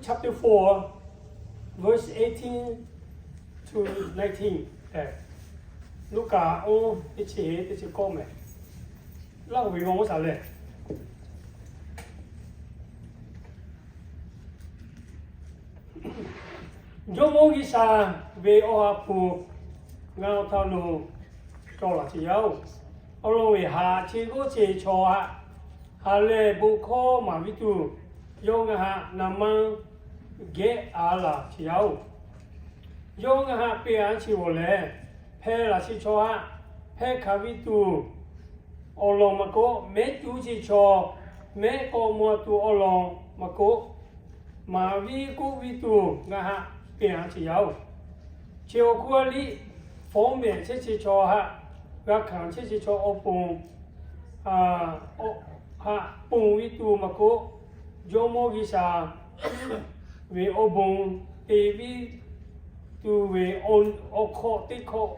chapter four, verse eighteen to nineteen. Luˉkaꞈ oˇ teˇ chi teˇ chi kawˆ mehˍ. Laˇ huˍ ve g'aw oˇ shaˍ lehˬ, Jawˇmawˇ G'uiˬsha ve awˬ ha hpu ngaˬ hui htaꞈ nawˬ cawˬ laˬ ce yaˇ-oˬ. Awˬ lawn ve haꞈ che g'awˇ ce chaw haꞈ ha lehˬ bon hkawˇ maˍ viˇ tuˬ, yawˇ ngaˬ haꞈ naˍ manˇ geh a laˬ ce yaˇ-oˬ. Yawˇ ngaˬ haꞈ peꞈ a ce g'awˬ lehˬ, hpehˇ laˬ ce chaw haꞈ hpehˇ hkanˍ viˇ tuˬ awˬ lawn maˇ k'oˆ, mehˉ tuˉ ce chaw mehˉ k'awꞈ maw tuˬ awˬ lawn maˇ k'oˆ, maˍ viˇ k'oˆ viˇ tuˬ ngaˬ haꞈ peꞈ a ce yaˇ-oˬ. Chi awˬ hkuˇ a liˇ fawˉ mehˍ chehˇ ce chaw haꞈ g'a hkanˍ chehˇ ce chaw awˬ pon haꞈ ponˬ viˇ tuˬ maˇ k'oˆ, Jawˇmawˇ G'uiˬsha ve awˬ bon te viˇ tuˬ ve awˬ hk'awꞈ teˇ hk'awꞈ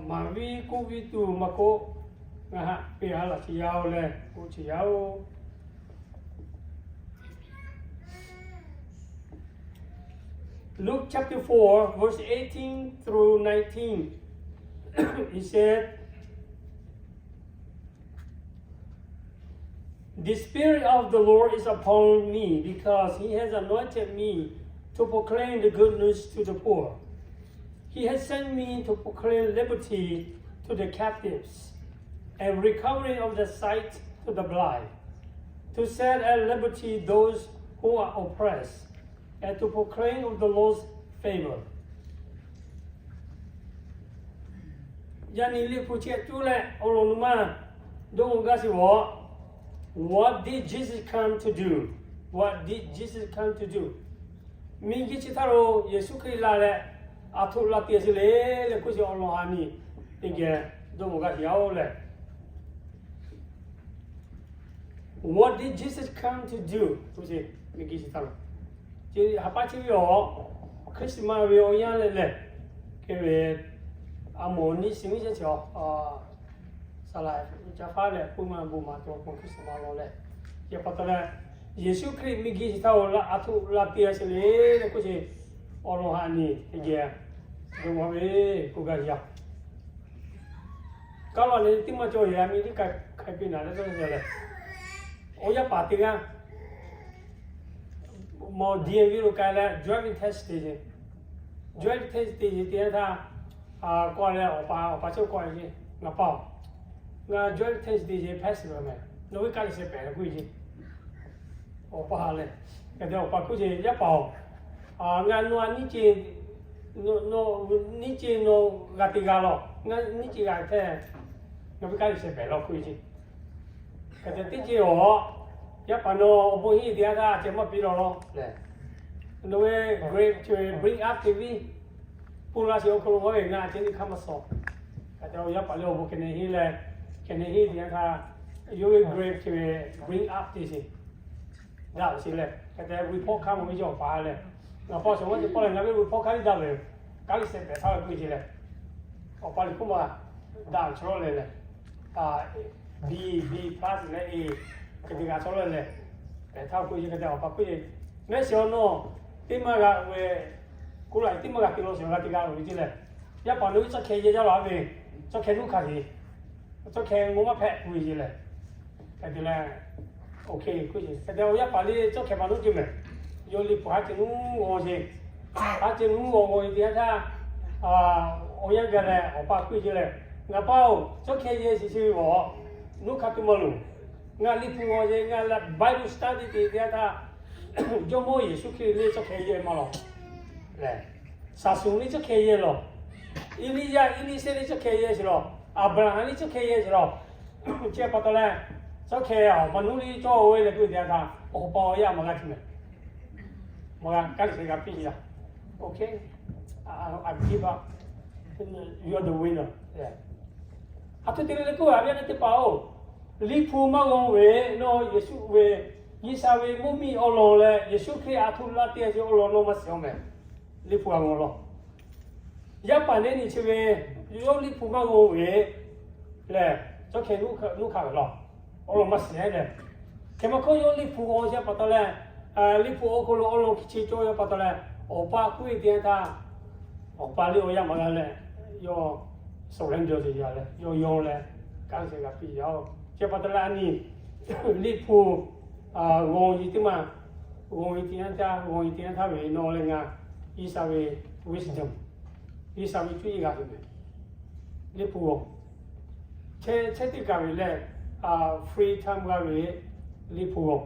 maˍ viˇ k'oˆ viˇ tuˬ maˇ k'oˆ, ngaˬ haꞈ peꞈ a laˬ ce yaˇ-oˬ leh k'oˆ ce yaˇ-oˬ. Luke chapter four, verse eighteen through nineteen. He said, "The Spirit of the Lord is upon me, because he has anointed me to proclaim the good news to the poor. He has sent me to proclaim liberty to the captives and recovery of the sight to the blind, to set at liberty those who are oppressed, and to proclaim of the Lord's favor." Yaꞈ nyi Liꞈ hpu chehˇ tuˬ leh awˬ lawn nuˇ maˇ dawˇ gaˇ sheˍ g'awˬ. What did Jesus come to do? What did Jesus come to do? Miˬguiˬ chi htaˇ lo Yeˍsuˆ Hkriꞈ la leh, aˬ htoꞈ la te sheˍ le leh k'oˆ sheˍ awˬ lawn a nyi teˇ geh dawˇ gaˇ sheˍ yaˇ-oˬ lehˬ, What did Jesus come to do? K'oˆ sheˍ, miˬguiˬ chi htaˇ lo, chi ha pa chi ve awˬ Christmas ve awˬ yanˇ leh lehˬ, hk'e ve a mawˬ nyi shiˍ miˇ chehˇ chi a, saˍ laꞈ ca faˉ leh puiˉ ma bon ma tuˬ awˬ pon Christmas law leh, yaꞈ pa taw leh, Yeˍsuˆ Hkriꞈ miˬguiˬ chi htaˇ lo aˬ htoꞈ la te sheˍ le leh k'oˆ sheˍ awˬ lawn a nyi teˇ geh dawˇ ve k'oˆ gaˇ yaˇ. Kaˇ law leh teˇ maˇ cawˬ yaꞈ miˇ teˇ kaꞈ hk'ai piˇ naˍ leh tawˇ leh, awˬ yaˇ paˍ teˇ g'aˇ mawˬ D M V lo k'ai leh driving test te ce. Driving test te ce te htaˇ, k'oˆ leh awˬ pa, awˬ pa chehˇ k'oˆ ce, Ngaˬ pa-oˬ, ngaˬ driving test te ce pass ve mehˬ, nawˬ ve kaˇ liꞈ sheh pehˍ leh k'oˆ ce. Awˬ pa lehˬ, hk'e te awˬ pa k'oˆ ce, Yaˇ paˍ-oˬ, ngaˬ nawˬ a nyiˇ ce, nyiˇ ce nawˬ g'a te g'a lawˬ, ngaˬ nyiˇ ce g'a hteˇ, nawˬ ve kaˇ liꞈ sheh pehˍ lawˬ k'oˆ ce. Hk'e te teˇ ce awˬ, yaˇ paˍ nawˬ awˬ bon heˆ te a htaˇ a ceh maˇ piˇ lawˬ lawˬ lehˬ, nawˬ ve grade bring up te viˇ pun la sheˍ awˬ hk'aw lo ngaˬ ve ngaˬ a ceh teˇ hk'aˇ maˇ suh. Hk'e te yaˇ paˍ lehˬ awˬ bon hk'e ne heˆ leh, hk'e ne heꞈ te a htaˇ, yawˇ ve grade bring up te sheˍ daꞈ sheˍ leh, hk'e te report card mawˬ ve ce awˬ pa lehˬ, Ngaˬ pa shawˍ maˇ te paw leh ngaˬ ve report card liˇ daꞈ ve, kaˇ liꞈ sheh pehˍ htaˇ ve k'oˆ ce lehˬ, awˬ pa liꞈ hk'oˆ ma daꞈ ve chaw lawˇ leh lehˬ, B, B plus leh A, hk'e te g'a chaw lawˇ leh, pehˍ htaˇ k'oˆ ce hk'e te awˬ pa k'oˆ ce, Mehˆ shiˍ-oˬ, nawˬ teˇ maˇ g'a ve, k'oˆ la teˇ maˇ g'a te lawˬ shiˍ g'a te g'a ve ce lehˬ, yaˇ paˍ nawˬ ve tcuhˇ hkeh yehˇ jaˇ la ve, tcuhˇ hkeh nuˇ hkanˍ ce, tcuhˇ hkeh ngaw maˇ hpehꞈ k'oˆ ve ce lehˬ, hk'e te leh, OK k'oˆ ce. Hk'e te yaˇ paˍ lehˬ tcuhˇ hkeh maˇ nuˇ ce mehˬ, yawˇ liꞈ hpu haˉ ce nuˇ g'aw ce, haˉ ce nuˇ g'aw g'aw te a htaˇ, awˬ yanˇ gaˬ leh awˬ pa k'oˆ ce lehˬ, Ngaˬ pa-oˬ, tcuhˇ hkeh yehˇ shiˍ shiˍ ve g'awˬ, nuˇ hkanˍ tuˬ maˇ loˍ. Ngaˬ liꞈ hpu g'aw ce, ngaˬ leh Bible study te te a htaˇ, Jawˇmawˇ Yeˍsuˆ Hkriꞈ lehˬ tcuhˇ hkeh yehˇ maˇ lawˬ lehˬ, Saˍsuˍ lehˬ tcuhˇ hkeh yehˇ lawˬ, Eˇliˇyaꞈ, Eˇliˇsehˇ lehˬ tcuhˇ hkeh yehˇ sheˍ lawˬ, Aˍbraˍhanˍ lehˬ tcuhˇ hkeh yehˇ sheˍ lawˬ, chi pa taw leh, tcuhˇ hkeh awˬ maˇ nuˇ le cawˇ ve leh k'oˆ ve te a htaˇ, awˬ pa awˬ yaˇ maˇ g'a ce mehˬ, maˇ g'a, kaˇ liꞈ sheh g'a piˇ ce a. OK, I give up. You are the winner. Aˬ htoꞈ te leh k'oˆ ve, a viˉ teˇ hpaˍ-oˬ, liꞈ hpu maˇ g'aw ve, nawˬ Yeˍsuˆ ve, G'uiˬsha ve mvuhˇmiˬ awˬ lawn leh Yeˍsuˆ Hkriꞈ aˬ htoꞈ la te a ce awˬ lawn nawˬ maˇ shiˍ-oˬ mehˬ, liꞈ hpu g'a g'aw lawˬ. Yaˇ paˍ neˉ nyi chi ve, yawˇ liꞈ hpu maˇ g'aw ve lehˬ, tcuhˇ hkeh nuˇ hkanˍ ve lawˬ, awˬ lawn maˇ shiˍ lehˬ, hk'e maˇ hkawˇ yawˇ liꞈ hpu g'aw ce pa taw leh, Liꞈ hpu awˬ hk'aw lo awˬ lawn hk'e chi cawˇ ve pa taw leh, awˬ pa k'oˆ ve teˇ yanˇ htaˇ, awˬ pa liˇ awˬ yaˇ maˇ g'a leh, yawˇ surrender te yaˇ leh yawˇ yaw leh, kanˉ shehˍ g'a piˇ yaˇ-oˬ. Chi pa taw leh a nyi Liꞈ hpu g'aw yi teˇ maˇ, g'aw yi teˇ yanˇ htaˇ, g'aw yi teˇ yanˇ htaˇ ve nawˬ leh ngaˬ G'uiˬsha ve wisdom, G'uiˬsha ve cuˇ yiˍ g'a tuˬ ve Liꞈ hpu g'aw. Chehˇ teˇ kaˬ ve lehˬ, free time g'a ve Liꞈ hpu g'aw.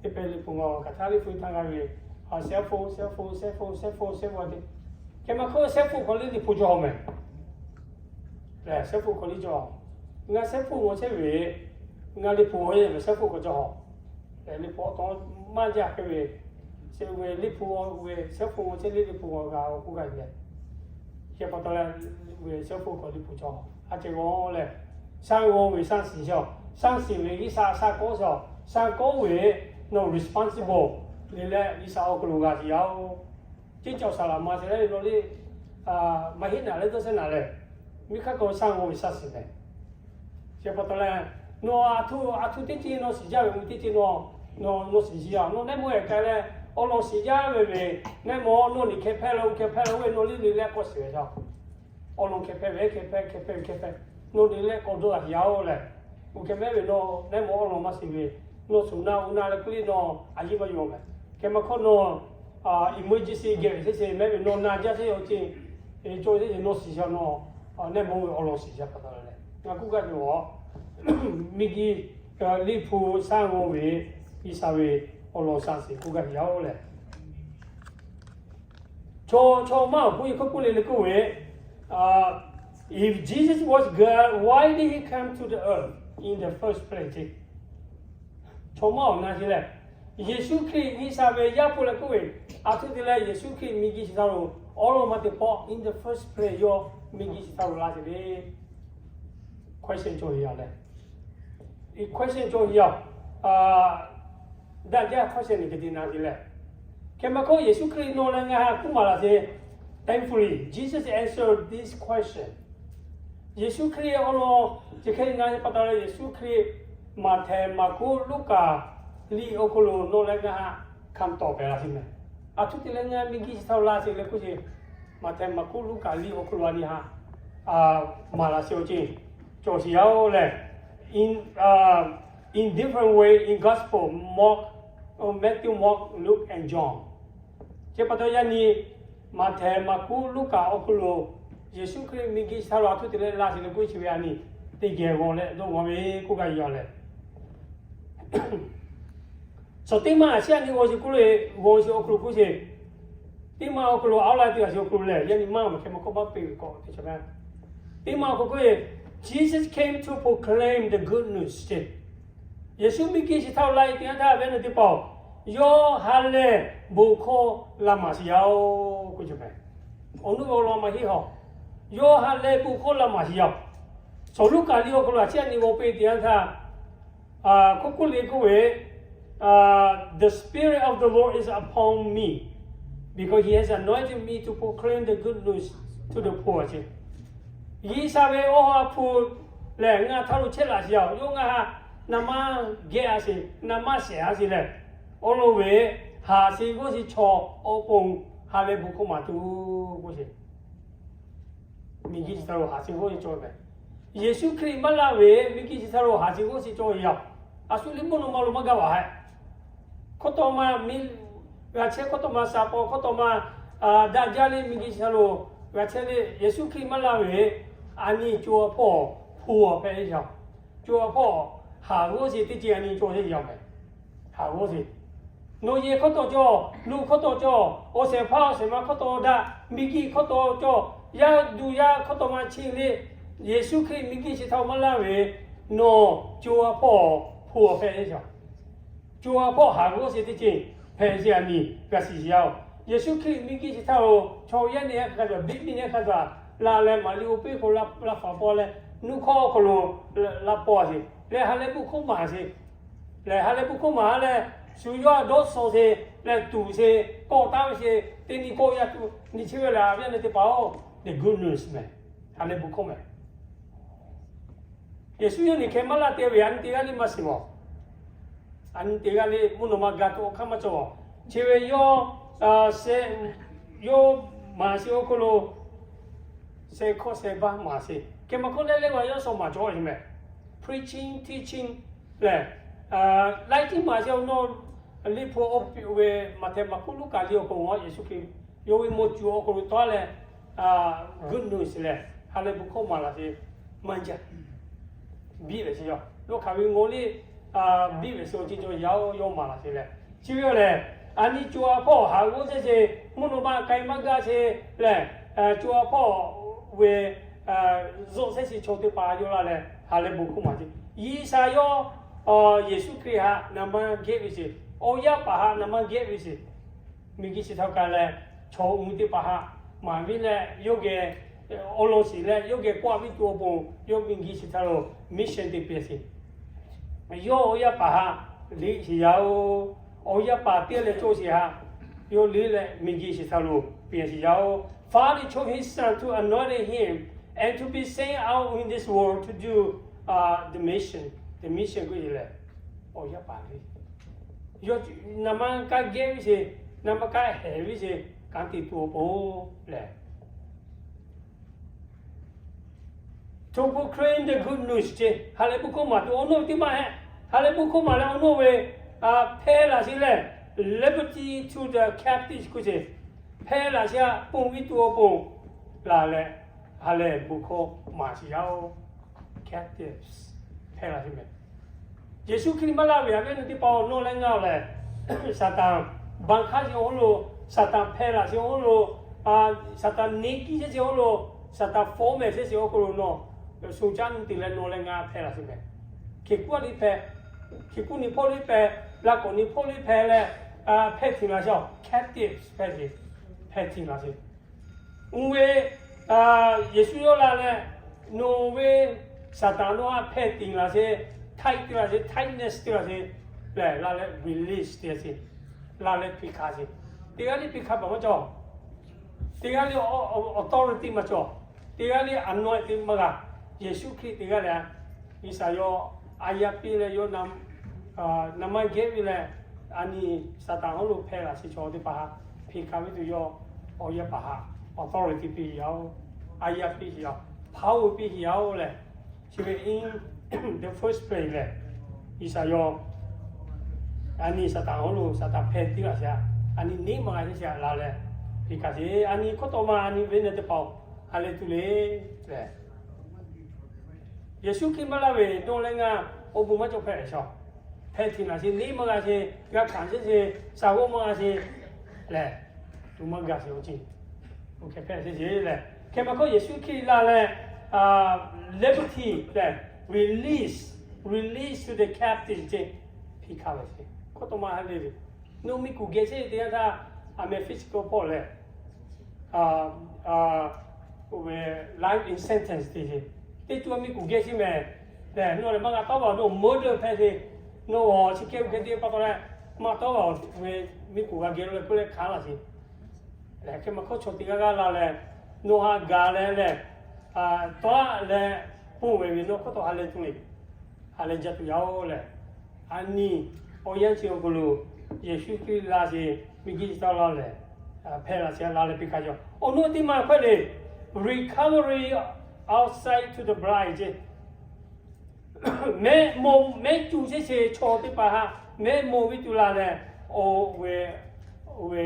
Teˇ pehˍ Liꞈ hpu g'aw, hk'aˬ htaˇ Liꞈ hpu htaˇ g'a ve, cell phone, cell phone, cell phone, cell phone, cell phone te. Hk'e maˇ hk'oˆ cell phone hk'aw liˇ Liꞈ hpu cawˬ mehˍ. Lehˬ cell phone hk'aw liˇ cawˬ. Ngaˬ cell phone g'aw chehˇ ve, ngaˬ Liꞈ hpu g'aw ve cell phone hk'aw cawˬ. Lehˬ Liꞈ hpu awˬ taw maˇ jaˇ hk'e ve, chi ve Liꞈ hpu g'aw ve cell phone g'aw chehˇ liˇ Liꞈ hpu g'aw g'a k'oˆ gaˇ ve lehˬ, chi pa taw leh ve cell phone hk'aw Liꞈ hpu cawˬ. A ceh g'aw lehˬ, shaˉ g'aw ve shaˉ shiˍ cawˬ, shaˉ shiˍ ve G'uiˬsha shaˉ kawˆ cawˬ, shaˉ kawˆ ve nawˬ responsible le leh G'uiˬsha awˬ hk'aw lo g'a te yaˇ-oˬ. Ceˇ cawˬ saˍ laꞈ ma te leh nawˬ liˇ maˇ heˆ naˍ leh dawˇ sehˉ naˍ lehˬ, miˬ hk'aˇ kaꞈ shaˉ g'aw ve shaˉ shiˍ mehˍ. Chi pa taw leh, nawˬ a htoꞈ a htoꞈ teˇ ceuˬ nawˬ shiˍ jaˇ ve mvuhˇ teˇ ceuˬ nawˬ, nawˬ shiˍ shiˍ yaˇ, nawˬ nehˉ mawˇ ehˍ k'ai leh, awˬ lawn shiˍ jaˇ ve ve, nehˉ mawˇ nawˬ liꞈ hkeh hpehˇ leh oˇ hkeh hpehˇ leh oˇ ve nawˬ liˇ liꞈ leh k'awꞈ shiˍ ve yaˇ. Awˬ lawn hkeh hpehˇ ve hkeh hpehˇ hkeh hpehˇ hkeh hpehˇ, nawˬ liꞈ leh k'awꞈ dawˇ g'a te yaˇ-oˬ lehˬ, oˇ hkeh mehˉ ve nawˬ nehˉ mawˇ awˬ lawn maˇ shiˍ ve, nawˬ shuˍ na u na leh k'oˆ liˇ nawˬ a yiˇ maˇ yaw mehˍ. Hk'e maˇ hk'oˆ nawˬ emergency geh ve teˇ ceuˬ mehˉ ve nawˬ na jaˇ teˇ awˬ ceuˬ, cawˬ teˇ ceuˬ nawˬ shiˍ yaˇ nawˬ, nehˉ mawˇ ve awˬ lawn shiˍ yaˇ pa taw leh, ngaˬ k'oˆ gaˇ ve awˬ, miˬguiˬ Liꞈ hpu shaˉ g'aw ve, G'uiˬsha ve awˬ lawn shaˉ shiˍ k'oˆ gaˇ ve yaˇ-oˬ lehˬ, chaw chaw maˇ awˬ hk'oˆ ve hkawˇ k'oˆ le le k'oˆ ve, if Jesus was God, why did he come to the earth in the first place? Chaw maˇ awˬ na ce lehˬ, Yeˍsuˆ Hkriꞈ G'uiˬsha ve Yaˇ hpu leh k'oˆ ve, a htoꞈ te leh Yeˍsuˆ Hkriꞈ miˬguiˬ chi htaˇ lo awˬ lawn maˇ te hpawˇ in the first place yawˇ miˬguiˬ chi htaˇ lo la ce le. Question cawˬ ve yaˇ lehˬ, question cawˬ ve yaˇ, daꞈ jaˇ question ni hk'e te na ce lehˬ, hk'e maˇ k'oˆ Yeˍsuˆ Hkriꞈ nawˬ leh ngaˬ htaꞈ k'oˆ maˍ laˬ ce. Thankfully, Jesus answered this question. Yeˍsuˆ Hkriꞈ awˬ lawn chi hk'e na ve pa taw leh Yeˍsuˆ Hkriꞈ Maꞈhtehˍ, Maˍkuˆ, Luˉkaꞈ liꞈ awˬ hk'aw lo nawˬ leh ngaˬ htaꞈ คำตอบ pehˍ laˇ ce mehˍ. A htoꞈ te leh ngaˬ miˬguiˬ chi htaˇ lo la ce leh k'oˆ ce, Maꞈhtehˍ, Maˍkuˆ, Luˉkaꞈ liꞈ awˬ hk'aw lo a nyi htaꞈ maˍ laˬ ce awˬ ceuˬ cawˬ sheˍ yaˇ-oˬ lehˬ, in different way in gospel, Mark, Matthew, Mark, Luke and John. Chi pa taw yaˇ nyi Maꞈhtehˍ, Maˍkuˆ, Luˉkaꞈ awˬ hk'aw lo Yeˍsuˆ Hkriꞈ miˬguiˬ chi htaˇ lo a htoꞈ te leh la ce leh k'oˆ ce ve a nyi teˇ geh g'aw leh dawˇ g'aw ve k'oˆ gaˇ ve yaˇ lehˬ, chaw teˇ maˇ a ciˉ a nyi g'aw ce k'oˆ le, g'aw ce awˬ hk'aw lo k'oˆ ce, teˇ maˇ awˬ hk'aw lo awˬ laˇ teˇ g'aˇ ce awˬ hk'aw lo lehˬ, yaˇ nyi maˇ maˬ hk'e maˇ k'oˆ maˇ peꞈ ve k'awꞈ te chaw maˇ. Teˇ maˇ awˬ hk'aw k'oˆ ve, Jesus came to proclaim the good news ce. Yeˍsuˆ miˬguiˬ chi htaˇ lo la e teˇ yanˇ htaˇ ve na teˇ hpaˍ, yawˇ ha lehˬ bon hkawˇ la maˍ sheˍ yaˇ-oˬ k'oˆ ce mehˍ. Awˬ nuˇ ve awˬ lawn maˇ heˆ hawˬ, yawˇ ha lehˬ bon hkawˇ la maˍ sheˍ yaˇ-oˬ. Chaw Luˉkaꞈ liꞈ awˬ hk'aw lo a ciˉ a nyi g'aw peꞈ teˇ yanˇ htaˇ, k'oˆ k'oˆ le k'oˆ ve, the Spirit of the Lord is upon me, because he has anointed me to proclaim the good news to the poor ce. G'uiˬsha ve awˬ ha hpu lehˬ ngaˬ htaˇ lo chehˇ laꞈ sheˍ yaˇ-oˬ. Yawˇ ngaˬ htaꞈ na maˇ geh a sheˍ, na maˇ shehˍ a sheˍ lehˬ, awˬ lawn ve haˍ sheˍ g'awˇ sheˍ chaw awˬ pon ha lehˬ bon hkawˇ maˍ tuˬ k'oˆ ce. Miˬguiˬ chi htaˇ lo haˍ sheˍ g'awˇ sheˍ cawˬ ve, Yeˍsuˆ Hkriꞈ maˇ laˇ ve miˬguiˬ chi htaˇ lo haˍ sheˍ g'awˇ sheˍ cawˬ ve yaˇ, a shu liꞈ mvuhˇ naw ma lo maˇ gaˇ baˬ hehꞈ. Hkawˇ tawˆ ma miˬ g'a chehˇ, hkawˇ tawˆ ma shaˍ paw, hkawˇ tawˆ ma daꞈ jaˇ le, miˬguiˬ chi htaˇ lo g'a chehˇ le. Yeˍsuˆ Hkriꞈ maˇ laˇ ve a nyi co a hpawˇ hpu awˬ hpehꞈ ve yaˇ, co a hpawˇ haˍ g'awˇ sheˍ teˇ ceuˬ a nyi cawˬ sheˍ yaˇ mehˍ. Haˍ g'awˇ sheˍ, nawˬ yehˬ hkawˇ tawˆ cawˬ, nawˬ hkawˇ tawˆ cawˬ, awˬ shehˍ hpaˇ awˬ shehˍ ma hkawˇ tawˆ daꞈ, miˬguiˬ hkawˇ tawˆ cawˬ, yaˇ duˬ yaˇ hkawˇ tawˆ ma chi le, Yeˍsuˆ Hkriꞈ miˬguiˬ chi htaˇ maˇ laˇ ve, nawˬ co a hpawˇ hpu awˬ hpehꞈ ve yaˇ, co a hpawˇ haˍ g'awˇ sheˍ teˇ ceuˬ hpehꞈ sheˍ a nyi g'a shiˍ sheˍ yaˇ-oˬ. Yeˍsuˆ Hkriꞈ miˬguiˬ chi htaˇ lo chaw yaˇ nehˬ yaˇ hk'a gaˬ, biˇ miˇ nehˬ hk'a gaˬ, la leh Maˍriˆ awˬ piˇ k'o la hpaˍ paw leh nuˇ hkawˇ awˬ hk'aw lo la paw sheˍ leh ha lehˬ bon hkawˇ maˍ sheˍ lehˬ, ha lehˬ bon hkawˇ maˍ leh shu yawˇ a dawˇ shaw sheˍ leh tuˍ sheˍ, kawˆ taˉ ve sheˍ, teˇ nyi kawˆ yaˇ tuˬ nyi chehˇ ve lehˬ, a viˉ a nyi teˇ hpaˍ-oˬ, the good news mehˍ. Ha lehˬ bon hkawˇ mehˍ. Yeˍsuˆ yawˇ nyi hkeh maˇ laˇ te ve a nyi teˇ g'aˇ le maˇ shiˍ mawˬ. A nyi teˇ g'aˇ le mvuhˇ naw ma ga tuˬ awˬ hk'aˇ maˇ cawˬ. Chi ve yawˇ, yawˇ maˍ sheˍ awˬ hk'aw lo, sheh hkawˇ sheh baˇ maˍ sheˍ. Hk'e maˇ hk'oˆ leh leh g'a yawˇ shawˍ maˍ cawˬ ve meh. Preaching, teaching lehˬ, laiˉ tiˉ maˍ sheˍ awˬ nawˉ, Liꞈ hpu oˇ ve Maꞈhtehˍ, Maˍkuˆ, Luˉkaꞈ liꞈ awˬ hk'aw lo Yeˍsuˆ Hkriꞈ yawˇ ve maw cuˬ awˬ hk'aw lo tawˆ leh, good news lehˬ, ha lehˬ bon hkawˇ maˍ laꞈ sheˍ maˇ jaˇ. Biˇ ve sheˍ yawˇ lo hk'aˬ ve ngaw liˇ biˇ ve sheˍ awˬ ceuˬ cawˬ yaˇ-oˬ, yawˇ maˍ laꞈ sheˍ lehˬ. Chi ve awˬ lehˬ, a nyi co ha hpawˇ haꞈ g'awˇ chehˇ sheˍ, mvuhˇ naw ma k'ai maˇ gaˇ sheˍ lehˬ, co ha hpawˇ ve zuhˆ shehˉ chi chaw teˇ hpaˍ yawˇ la leh ha lehˬ bon hkawˇ maˍ sheˍ. Yiˇsaˍ yawˇ Yeˍsuˆ Hkriꞈ haꞈ naˍ manˇ gehˆ ve sheˍ. Awˬ yaˇ paˍ haꞈ naˍ manˇ gehˆ ve sheˍ. Miˬguiˬ chi htaꞈ kaꞈ leh chaw uiˍ teˇ hpaˍ haꞈ maˍ ve leh yawˇ geh awˬ lawn shiˍ leh yawˇ geh kawˆ a viˉ tuˬ awˬ pon yawˇ miˬguiˬ chi htaꞈ lo mission te piˇ sheˍ. Yawˇ awˬ yaˇ paˍ haꞈ liꞈ sheˍ yaˇ-oˬ, awˬ yaˇ paˍ teˇ leh cawˇ sheˍ haꞈ yawˇ liꞈ leh miˬguiˬ chi htaꞈ lo piˇ sheˍ yaˇ-oˬ. Father chose his son to anoint him and to be sent out in this world to do the mission. The mission k'oˆ ve lehˬ, awˬ yaˇ paˍ ve, yawˇ naˍ manˇ kaꞈ gehˆ ve sheˍ, naˍ manˇ kaꞈ hehˍ ve sheˍ, kanˉ te tuˬ awˬ pon lehˬ, to proclaim the good news ce. Ha lehˬ bon hkawˇ maˍ tuˬ awˬ nawˉ ve teˇ maˇ heˆ. Ha lehˬ bon hkawˇ maˍ leh awˬ nawˉ ve hpehˇ laꞈ sheˍ lehˬ, liberty to the captives k'oˆ ce. Hpehˇ laꞈ sheˍ haꞈ ponˬ viˉ tuˬ awˬ pon la leh, ha lehˬ bon hkawˇ maˍ sheˍ yaˇ-oˬ. Captives hpehˇ laꞈ sheˍ meh. Yeˍsuˆ Hkriꞈ maˇ laˇ ve a ve nu teˇ hpaˍ-oˬ, nawˬ leh ngaˬ-oˬ lehˬ, Saˍtanˍ banˍ hk'aˇ sheˍ awˬ hk'aw lo, Saˍtanˍ hpehˇ laꞈ sheˍ awˬ hk'aw lo, Saˍtanˍ neˇ kiˇ chehˇ sheˍ awˬ hk'aw lo, Saˍtanˍ fawˉ mehˍ chehˇ sheˍ awˬ hk'aw lo nawˬ, shu caˇ nu te leh nawˬ leh ngaˬ hpehˇ laꞈ sheˍ meh. Hk'e kuˉ a liˇ hpehˇ, hk'e kuˉ ni hpawˇ liˇ hpehˇ, laꞈ k'awꞈ ni hpawˇ liˇ hpehˇ leh, hpehˇ tiꞈ laꞈ sheˍ, captives hpehˇ tiꞈ, hpehˇ tiꞈ laꞈ sheˍ. Uˇ ve, Yeˍsuˆ yawˇ la leh, nawˬ ve Saˍtanˍ nawˬ haꞈ hpehˇ tiꞈ laꞈ sheˍ, tight te laꞈ sheˍ, tightness te laꞈ sheˍ lehˬ, la leh release te sheˍ, la leh hpiˇ hkanˍ sheˍ. Teˇ g'aˇ liˇ hpiˇ hkanˍ baˬ maˇ cawˬ. Teˇ g'aˇ liˇ authority maˇ cawˬ. Teˇ g'aˇ liˇ anointing maˇ g'a. Yeˍsuˆ Hkriꞈ teˇ g'aˇ leh, G'uiˬsha yawˇ a yaˇ piˇ leh yawˇ naˍ manˇ gehˆ ve leh, a nyi Saˍtanˍ hawˉ lo hpehˇ laꞈ sheˍ chaw teˇ hpaˍ haꞈ hpiˇ hkanˍ ve tuˬ yawˇ awˬ yaˇ paˍ haꞈ authority piˇ yaˇ-oˬ, a yaˇ piˇ yaˇ-oˬ, power piˇ yaˇ-oˬ lehˬ, chi ve in the first place lehˬ, G'uiˬsha yawˇ a nyi Saˍtanˍ hawˉ lo Saˍtanˍ hpehˇ tiꞈ laꞈ sheˍ, a nyi neˇ maˇ g'a sheˍ sheˍ la leh hpiˇ hkanˍ sheˍ. A nyi hkawˇ taw ma a nyi ve ne teˇ hpaˍ-oˬ, ha lehˬ tuˬ le lehˬ, Yeˍsuˆ Hkriꞈ maˇ laˇ ve dawˇ leh ngaˬ awˬ bon maˇ cawˬ hpehꞈ shaˍ. Hpehˇ tiꞈ laꞈ sheˍ, neˇ maˇ g'a sheˍ, g'a hkanˍ sheˍ sheˍ, shaˍ g'awˇ maˇ g'a sheˍ lehˬ, tuˬ maˇ g'a sheˍ awˬ ceuˬ, oˇ hk'e hpehꞈ sheˍ sheˍ lehˬ. Hk'e maˇ hkawˇ Yeˍsuˆ Hkriꞈ la leh, liberty lehˬ, release, release to the captive ce, hpiˇ hkanˍ ve ce. Hkawˇ taw ma ha lehˬ ve, nawˬ miˬguiˬ geh chehˇ teˇ g'aˇ htaˇ, a meh physical hpawˇ lehˬ, life in sentence te ce. Teˇ co a miˬguiˬ geh chehˇ meh lehˬ, nawˬ lehˬ maˇ g'a tawˇ g'a, nawˬ murder hpehˇ ce. Nawˬ awˬ chi hk'e ve hk'e te pa taw leh, maˇ tawˇ g'a ve miˬguiˬ g'a geh lo leh k'oˆ leh hkanˍ laꞈ sheˍ. Lehˬ hk'e maˇ hkawˇ chaw teˇ g'aˇ g'aˇ la leh, nawˬ haꞈ gaˬ leh lehˬ, tawˆ leh ponˬ ve ve nawˬ hkawˇ taw ha lehˬ tuˬ le, ha lehˬ jaˇ tuˬ yaˇ-oˬ lehˬ, a nyi awˬ yanˇ chi awˬ hk'aw lo Yeˍsuˆ Hkriꞈ la sheˍ, miˬguiˬ chi htaꞈ la lehˬ, hpehˇ laꞈ sheˍ la leh hpiˇ hkanˍ yaˇ. Awˬ nu teˇ maˇ hkawˇ le, recovery outside to the blind ce. Mehˆ maw mehˆ cuˬ sheˍ sheˍ chaw teˇ hpaˍ haꞈ mehˆ maw ve tuˬ la leh, awˬ ve, awˬ ve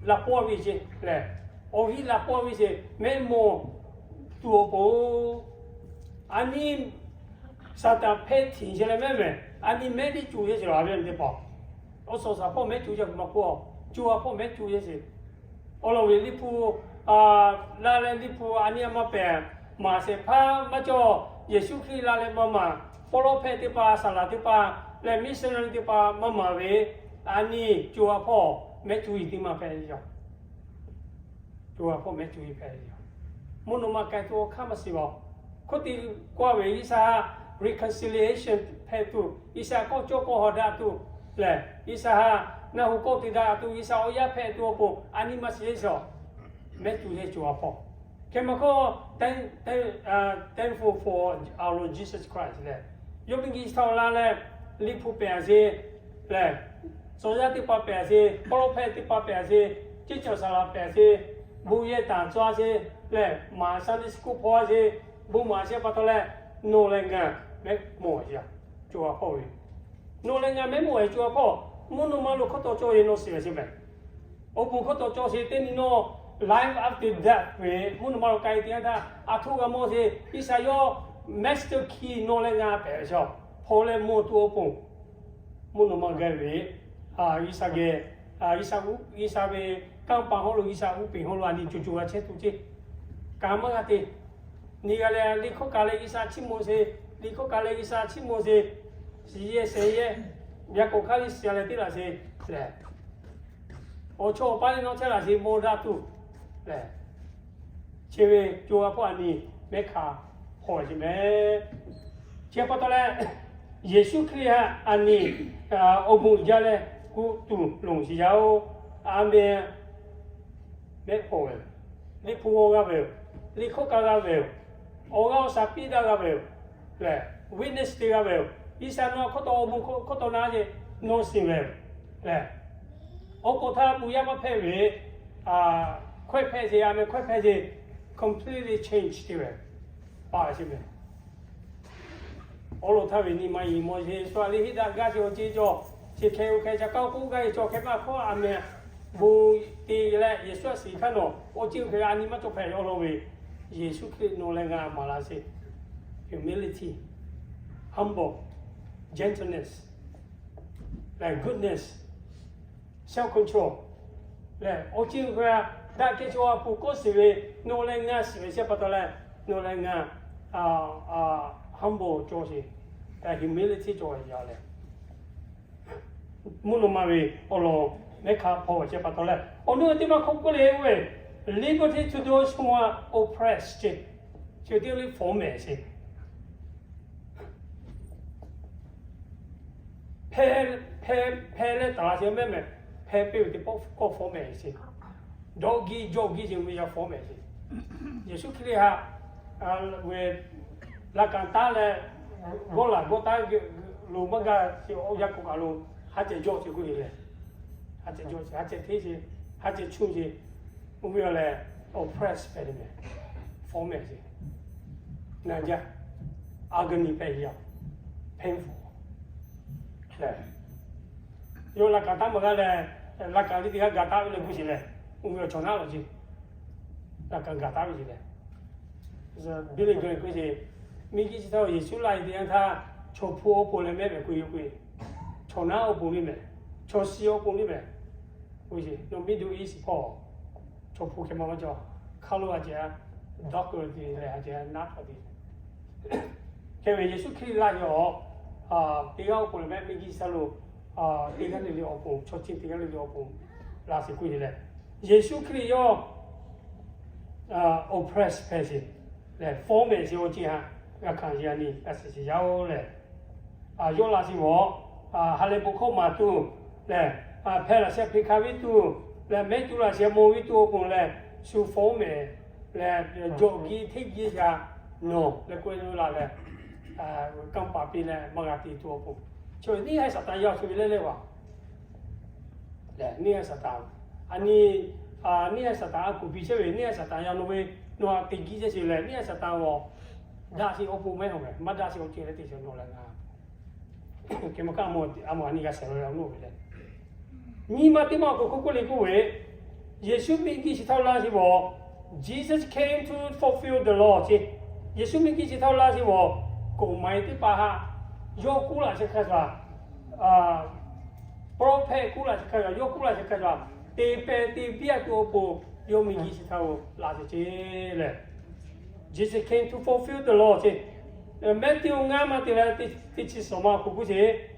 laꞈ pawˆ ve ce lehˬ, awˬ hiˆ laꞈ pawˆ ve ce mehˆ maw tuˬ awˬ pon, a nyi Saˍtanˍ hpehˇ tiꞈ sheˍ leh mehˆ mehˍ, a nyi mehˆ teˇ cuˬ sheˍ sheˍ la ve teˇ hpaˍ, awˬ suhˍ shaˍ hpawˇ mehˆ cuˬ sheˍ maˇ k'oˆ, co ha hpawˇ mehˆ cuˬ sheˍ sheˍ. Awˬ lawn ve Liꞈ hpu la leh Liꞈ hpu a nyi a maˇ pehˍ, maˍ shehˍ hpaˇ maˇ cawˬ. Yeˍsuˆ Hkriꞈ la leh maˇ maˍ, pawˇ lawˇ hpehˇ teˇ hpaˍ, saˍ laˍ teˇ hpaˍ leh missionary teˇ hpaˍ maˇ maˍ ve, a nyi co ha hpawˇ mehˆ cuˬ sheˍ teˇ maˇ hpehꞈ ve yoˬ. Co ha hpawˇ mehˆ cuˬ sheˍ hpehꞈ ve yoˬ. Mvuhˇ naw ma k'ai tuˬ awˬ hk'aˇ maˇ shiˍ vaˬ. Hkawˇ te k'oˆ ve G'uiˬsha haꞈ reconciliation hpehꞈ tuˬ, G'uiˬsha kawˆ cawˇ kawˆ haw daꞈ tuˬ lehˬ, G'uiˬsha haꞈ naˬ hu kawˆ te daꞈ tuˬ, G'uiˬsha awˬ yaˇ hpehꞈ tuˬ awˬ pon a nyi maˇ shiˍ sheˍ shaˍ. Mehˆ cuˬ sheˍ co ha hpawˇ. Hk'e maˇ k'oˆ, thankful for our Lord Jesus Christ lehˬ, yawˇ miˬguiˬ chi htaꞈ la leh, Liꞈ hpu pehˍ a sheˍ lehˬ, tcuh yaˇ teˇ hpaˍ pehˍ a sheˍ, prophet teˇ hpaˍ pehˍ a sheˍ, ceˇ cawˬ saˍ laꞈ pehˍ a sheˍ, bon yehˇ taˍ tcuh a sheˍ lehˬ, maˍ Sunday school hpawˇ a sheˍ, bon maˍ a sheˍ pa taw leh, nawˬ leh ngaˬ mehˆ mawˬ a, co ha hpawˇ ve, nawˬ leh ngaˬ mehˆ mawˬ a co ha hpawˇ, mvuhˇ naw ma lo hkawˇ taw cawˬ ve nawˬ shiˍ ve sheˍ mehˍ. Awˬ bon hkawˇ taw cawˬ sheˍ teˇ nyi nawˬ life after death ve mvuhˇ naw ma lo k'ai te yanˇ htaˇ, a htoꞈ g'a mawˬ sheˍ. G'uiˬsha yawˇ master key nawˬ leh ngaˬ pehꞈ ve chaw, hpaw leh mawˬ tuˬ awˬ pon mvuhˇ naw ma geh ve, G'uiˬsha geh, G'uiˬsha ve kanˇ paˍ hawˉ lo, G'uiˬsha uˉ peˍ hawˉ lo a nyi co co g'a chehˇ tuˬ ceˇ. Kaꞈ maˇ g'a te. Nyi g'a leh liꞈ hkawˇ kaꞈ leh G'uiˬsha chiˇ mvuh sheˍ, liꞈ hkawˇ kaꞈ leh G'uiˬsha chiˇ mvuh sheˍ, shiˍ yehˇ shehˍ yehˇ, yaꞈ k'oˍ hk'aˇ liˇ shiˍ leh teˇ laꞈ sheˍ lehˬ, awˬ chawˇ awˬ paˇ leh nawˬ chehˇ laꞈ sheˍ mawˬ daꞈ tuˬ lehˬ, chi ve co ha hpawˇ a nyi mehˆ hk'a hpawˇ sheˍ mehˍ. Chi pa taw leh, Yeˍsuˆ Hkriꞈ htaꞈ a nyi awˬ bon uiˍ jaˇ leh k'oˆ tuˬ loˍ sheˍ yaˇ-oˬ. A menˍ. Mehˆ hpawˇ ve, liꞈ hpu g'aw g'a ve, liꞈ hkawˇ kaꞈ g'a ve, awˬ g'aˇ awˬ shaˍ piˇ daꞈ g'a ve lehˬ, witness te g'a ve, G'uiˬsha nawˬ hkawˇ taw awˬ bon hkawˇ taw na ce nawˬ shiˍ ve lehˬ, awˬ k'oˍ htaˇ bon yaˇ maˇ hpehꞈ ve, hkawehˇ hpehꞈ ce, a meh hkawehˇ hpehꞈ ce, completely change te ve, pa sheˍ mehˍ. Awˬ lawn htaˇ ve nyi ma yiˍ mawˬ sheˍ, shu a liˇ heˆ daꞈ gaˇ ce awˬ ceˇ cawˬ, chi hk'e oˇ hk'e ca kaˇ k'oˆ gaˇ ve cawˬ hk'e maˇ hkawˇ a meh, bon te leh Yeˍsuˆ a shiˍ hk'aˇ nawˬ awˬ ceˇ oˇ hk'e a nyi maˇ cawˬ hpehꞈ ve awˬ lawn ve, Yeˍsuˆ Hkriꞈ nawˬ leh ngaˬ maˍ laˇ sheˍ. Humility, humble, gentleness, like goodness, self control lehˬ, awˬ ceˇ oˇ hk'e daꞈ kehˬ cawˬ a pon kawˆ shiˍ ve, nawˬ leh ngaˬ shiˍ ve sheˍ pa taw leh, nawˬ leh ngaˬ humble cawˬ sheˍ, humility cawˬ ve yaˇ lehˬ, mvuhˇ naw ma ve awˬ lawn mehˆ hk'a hpawˇ sheˍ pa taw leh, awˬ nu teˇ maˇ hk'oˆ k'oˆ le oˇ ve, liberty to those who are oppressed ce, chi teˇ le fawˉ mehˍ sheˍ. Hpehˇ, hpehˇ, hpehˇ leh taˍ la sheˍ mehˍ mehˍ, hpehˇ piˇ ve teˇ pawˆ kawˆ fawˉ mehˍ sheˍ. Dawˇ giˇ jawˇ giˇ sheˍ ve yaˇ fawˉ mehˍ sheˍ. Yeˍsuˆ Hkriꞈ htaꞈ ve laꞈ kaˍ taˉ leh, g'awˇ laˬ g'awˇ taˉ lo maˇ gaˇ sheˍ, awˬ yaˇ k'oˍ kaꞈ lo ha ceh jawˇ sheˍ k'oˆ ve lehˬ, ha ceh jawˇ sheˍ, ha ceh hteˇ sheˍ, ha ceh chuˇ sheˍ, oˇ ve lehˬ oppress hpehꞈ ve mehˍ, fawˉ mehˍ sheˍ. Naˬ jaˇ, agony hpehꞈ ve yaˇ, painful. Yawˇ laꞈ kaˍ taˉ maˇ g'a leh, laꞈ kaˍ liˇ teˇ g'aˇ gaˬ taˉ ve leh k'oˆ sheˍ lehˬ, oˇ ve awˬ chaw naˉ lawˬ ce, laꞈ kaˍ gaˬ taˉ ve ce lehˬ, Billy Graham k'oˆ sheˍ, miˬguiˬ chi htaˇ Yeˍsuˆ laˇ e teˇ yanˇ htaˇ, chaw hpu awˬ pon leh mehˆ mehˍ k'oˆ ve k'o, chaw naˉ awˬ pon liˇ mehˍ, chaw shi awˬ pon liˇ mehˍ k'oˆ sheˍ. Nawˬ Middle East hpawˇ chaw hpu hk'e ma maˇ cawˬ, hk'a lo a ceh, doctor te leh a ceh naˉ hpawˇ te Hk'e ve Yeˍsuˆ Hkriꞈ laˇ ve awˬ, teˇ g'aˇ awˬ pon leh mehˆ miˬguiˬ chi htaˇ lo, teˇ g'aˇ le le awˬ pon, chaw ceuˬ teˇ g'aˇ le le awˬ pon laˇ sheˍ k'oˆ ve lehˬ, Yeˍsuˆ Hkriꞈ yawˇ oppress hpehꞈ sheˍ lehˬ, fawˉ mehˍ sheˍ awˬ ceuˬ htaꞈ g'a hkanˍ yaˇ nyi g'a shiˍ sheˍ yaˇ-oˬ lehˬ, yawˇ laˇ sheˍ awˬ, ha lehˬ bon hkawˇ maˍ tuˬ lehˬ, hpehˇ laꞈ sheh hpeꞈ hkanˍ ve tuˬ lehˬ, mehˆ tuˬ laꞈ sheh mawˬ ve tuˬ awˬ pon lehˬ, shu fawˉ mehˍ lehˬ, jawꞈ giˇ hteˇ giˇ yaˇ nawˬ leh k'oˆ ve laˇ leh, kanˇ paˍ piˇ leh maˇ g'a te tuˬ awˬ pon, chaw neˇ haiˬ Saˍtanˍ yaˇ awˬ shu ve leh leh vaˬ lehˬ, neˇ haiˬ Saˍtanˍ, a nyi, neˇ haiˬ Saˍtanˍ a kuˬ piˇ chehˇ ve, neˇ haiˬ Saˍtanˍ yaˇ nawˬ ve, nawˬ htaꞈ te giˇ chehˇ sheˍ lehˬ, neˇ haiˬ Saˍtanˍ awˬ daꞈ sheˍ awˬ pon mehˉ hawˬ mehˍ, maˇ daꞈ sheˍ awˬ ceuˬ leh te sheˍ nawˬ leh ngaˬ Hk'e ma kaˇ a mawˬ a nyi g'a shehˍ la ve awˬ nuˇ ve leh, nyi ma teˇ maˇ awˬ k'oˍ hk'oˆ k'oˆ le k'oˆ ve, Yeˍsuˆ miˬguiˬ chi htaˇ laˇ sheˍ bawˬ, Jesus came to fulfill the law ce. Yeˍsuˆ miˬguiˬ chi htaˇ laˇ sheˍ bawˬ, koꞈ ma e teˇ hpaˍ htaꞈ yawˇ kuˉ laꞈ sheh hk'a shuˍ, prophet kuˉ laꞈ sheh hk'a shuˍ, yawˇ kuˉ laꞈ sheh hk'a shuˍ, te pehˍ te piˇ a tuˬ awˬ pon, yawˇ miˬguiˬ chi htaˇ laˇ sheˍ ce lehˬ, Jesus came to fulfill the law ce. Matthew ngaˇ ma te leh teˇ chi suhˍ ma awˬ k'oˍ k'oˆ sheˍ,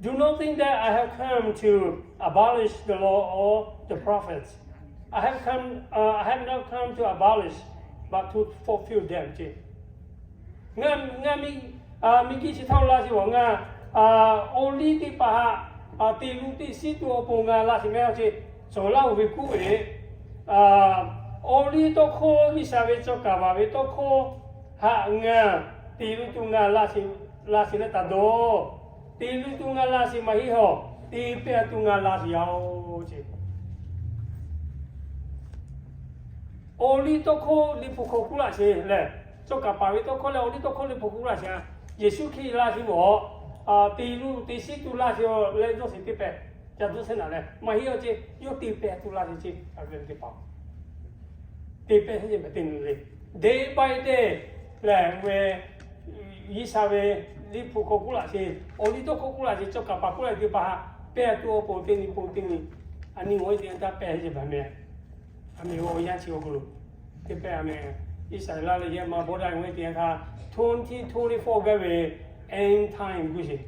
Do not think that I have come to abolish the law or the prophets. I have come, uh, I have not come to abolish, but to fulfill them ce. Ngaˬ, ngaˬ miˬ, miˬguiˬ chi htaˇ laˇ sheˍ bawˬ ngaˬ, awˬ liˇ teˇ hpaˍ htaꞈ te luˬ te shiˉ tuˬ awˬ pon ngaˬ laˇ sheˍ mehˉ ce. Cawˬ laˇ oˬ ve k'oˆ ve, awˬ liˇ tawˇ hkawˇ G'uiˬsha ve cawˬ kaˍ vaˬ ve tawˇ hkawˇ htaꞈ ngaˬ te luˬ tuˬ ngaˬ laˇ sheˍ leh taˍ dawˬ. Te luˇ tuˬ ngaˬ laˇ sheˍ maˇ heˆ hawˬ, te pehˇ tuˬ ngaˬ laˇ sheˍ yaˇ-oˬ ce. Awˬ liˇ tawˇ hkawˇ liꞈ hpu hk'aw kuˉ laˇ sheˍ lehˬ, cawˬ kaˍ paˍ ve tawˇ hkawˇ leh awˬ liˇ tawˇ hkawˇ liꞈ hpu hk'aw kuˉ laˇ sheˍ a. Yeˍsuˆ Hkriꞈ laˇ sheˍ ve awˬ, te luˇ te shiˉ tuˬ laˇ sheˍ lehˬ, yawˇ sheˍ te pehˇ ca duˇ sheˉ naˍ leh maˇ heˆ awˬ ce, yawˇ te pehˇ tuˬ laˇ sheˍ ce, a ve teˇ hpaˍ te pehˇ sheˍ ce mehˍ teˇ nyi le. Day by day lehˬ ve G'uiˬsha ve liꞈ hpu hk'aw kuˉ laˇ sheˍ, awˬ liˇ tawˇ hkawˇ kuˉ laˇ sheˍ, cawˬ kaˍ paˍ kuˉ laˇ teˇ hpaˍ htaꞈ pehˇ tuˬ awˬ pon teˇ nyi pon teˇ nyi, a nyi ngaˬ hui teˇ yanˇ htaˇ pehˇ sheˍ ce mehˍ mehˍ. A miˬ awˬ yanˇ chi awˬ hk'aw lo te pehˇ a mehˍ. Iˉsaˍreˍlaˆ leh yehˬ ma bawˇ daꞈ ve teˇ yanˇ htaˇ twenty twenty-four gaˇ ve end time kuˉ sheˍ,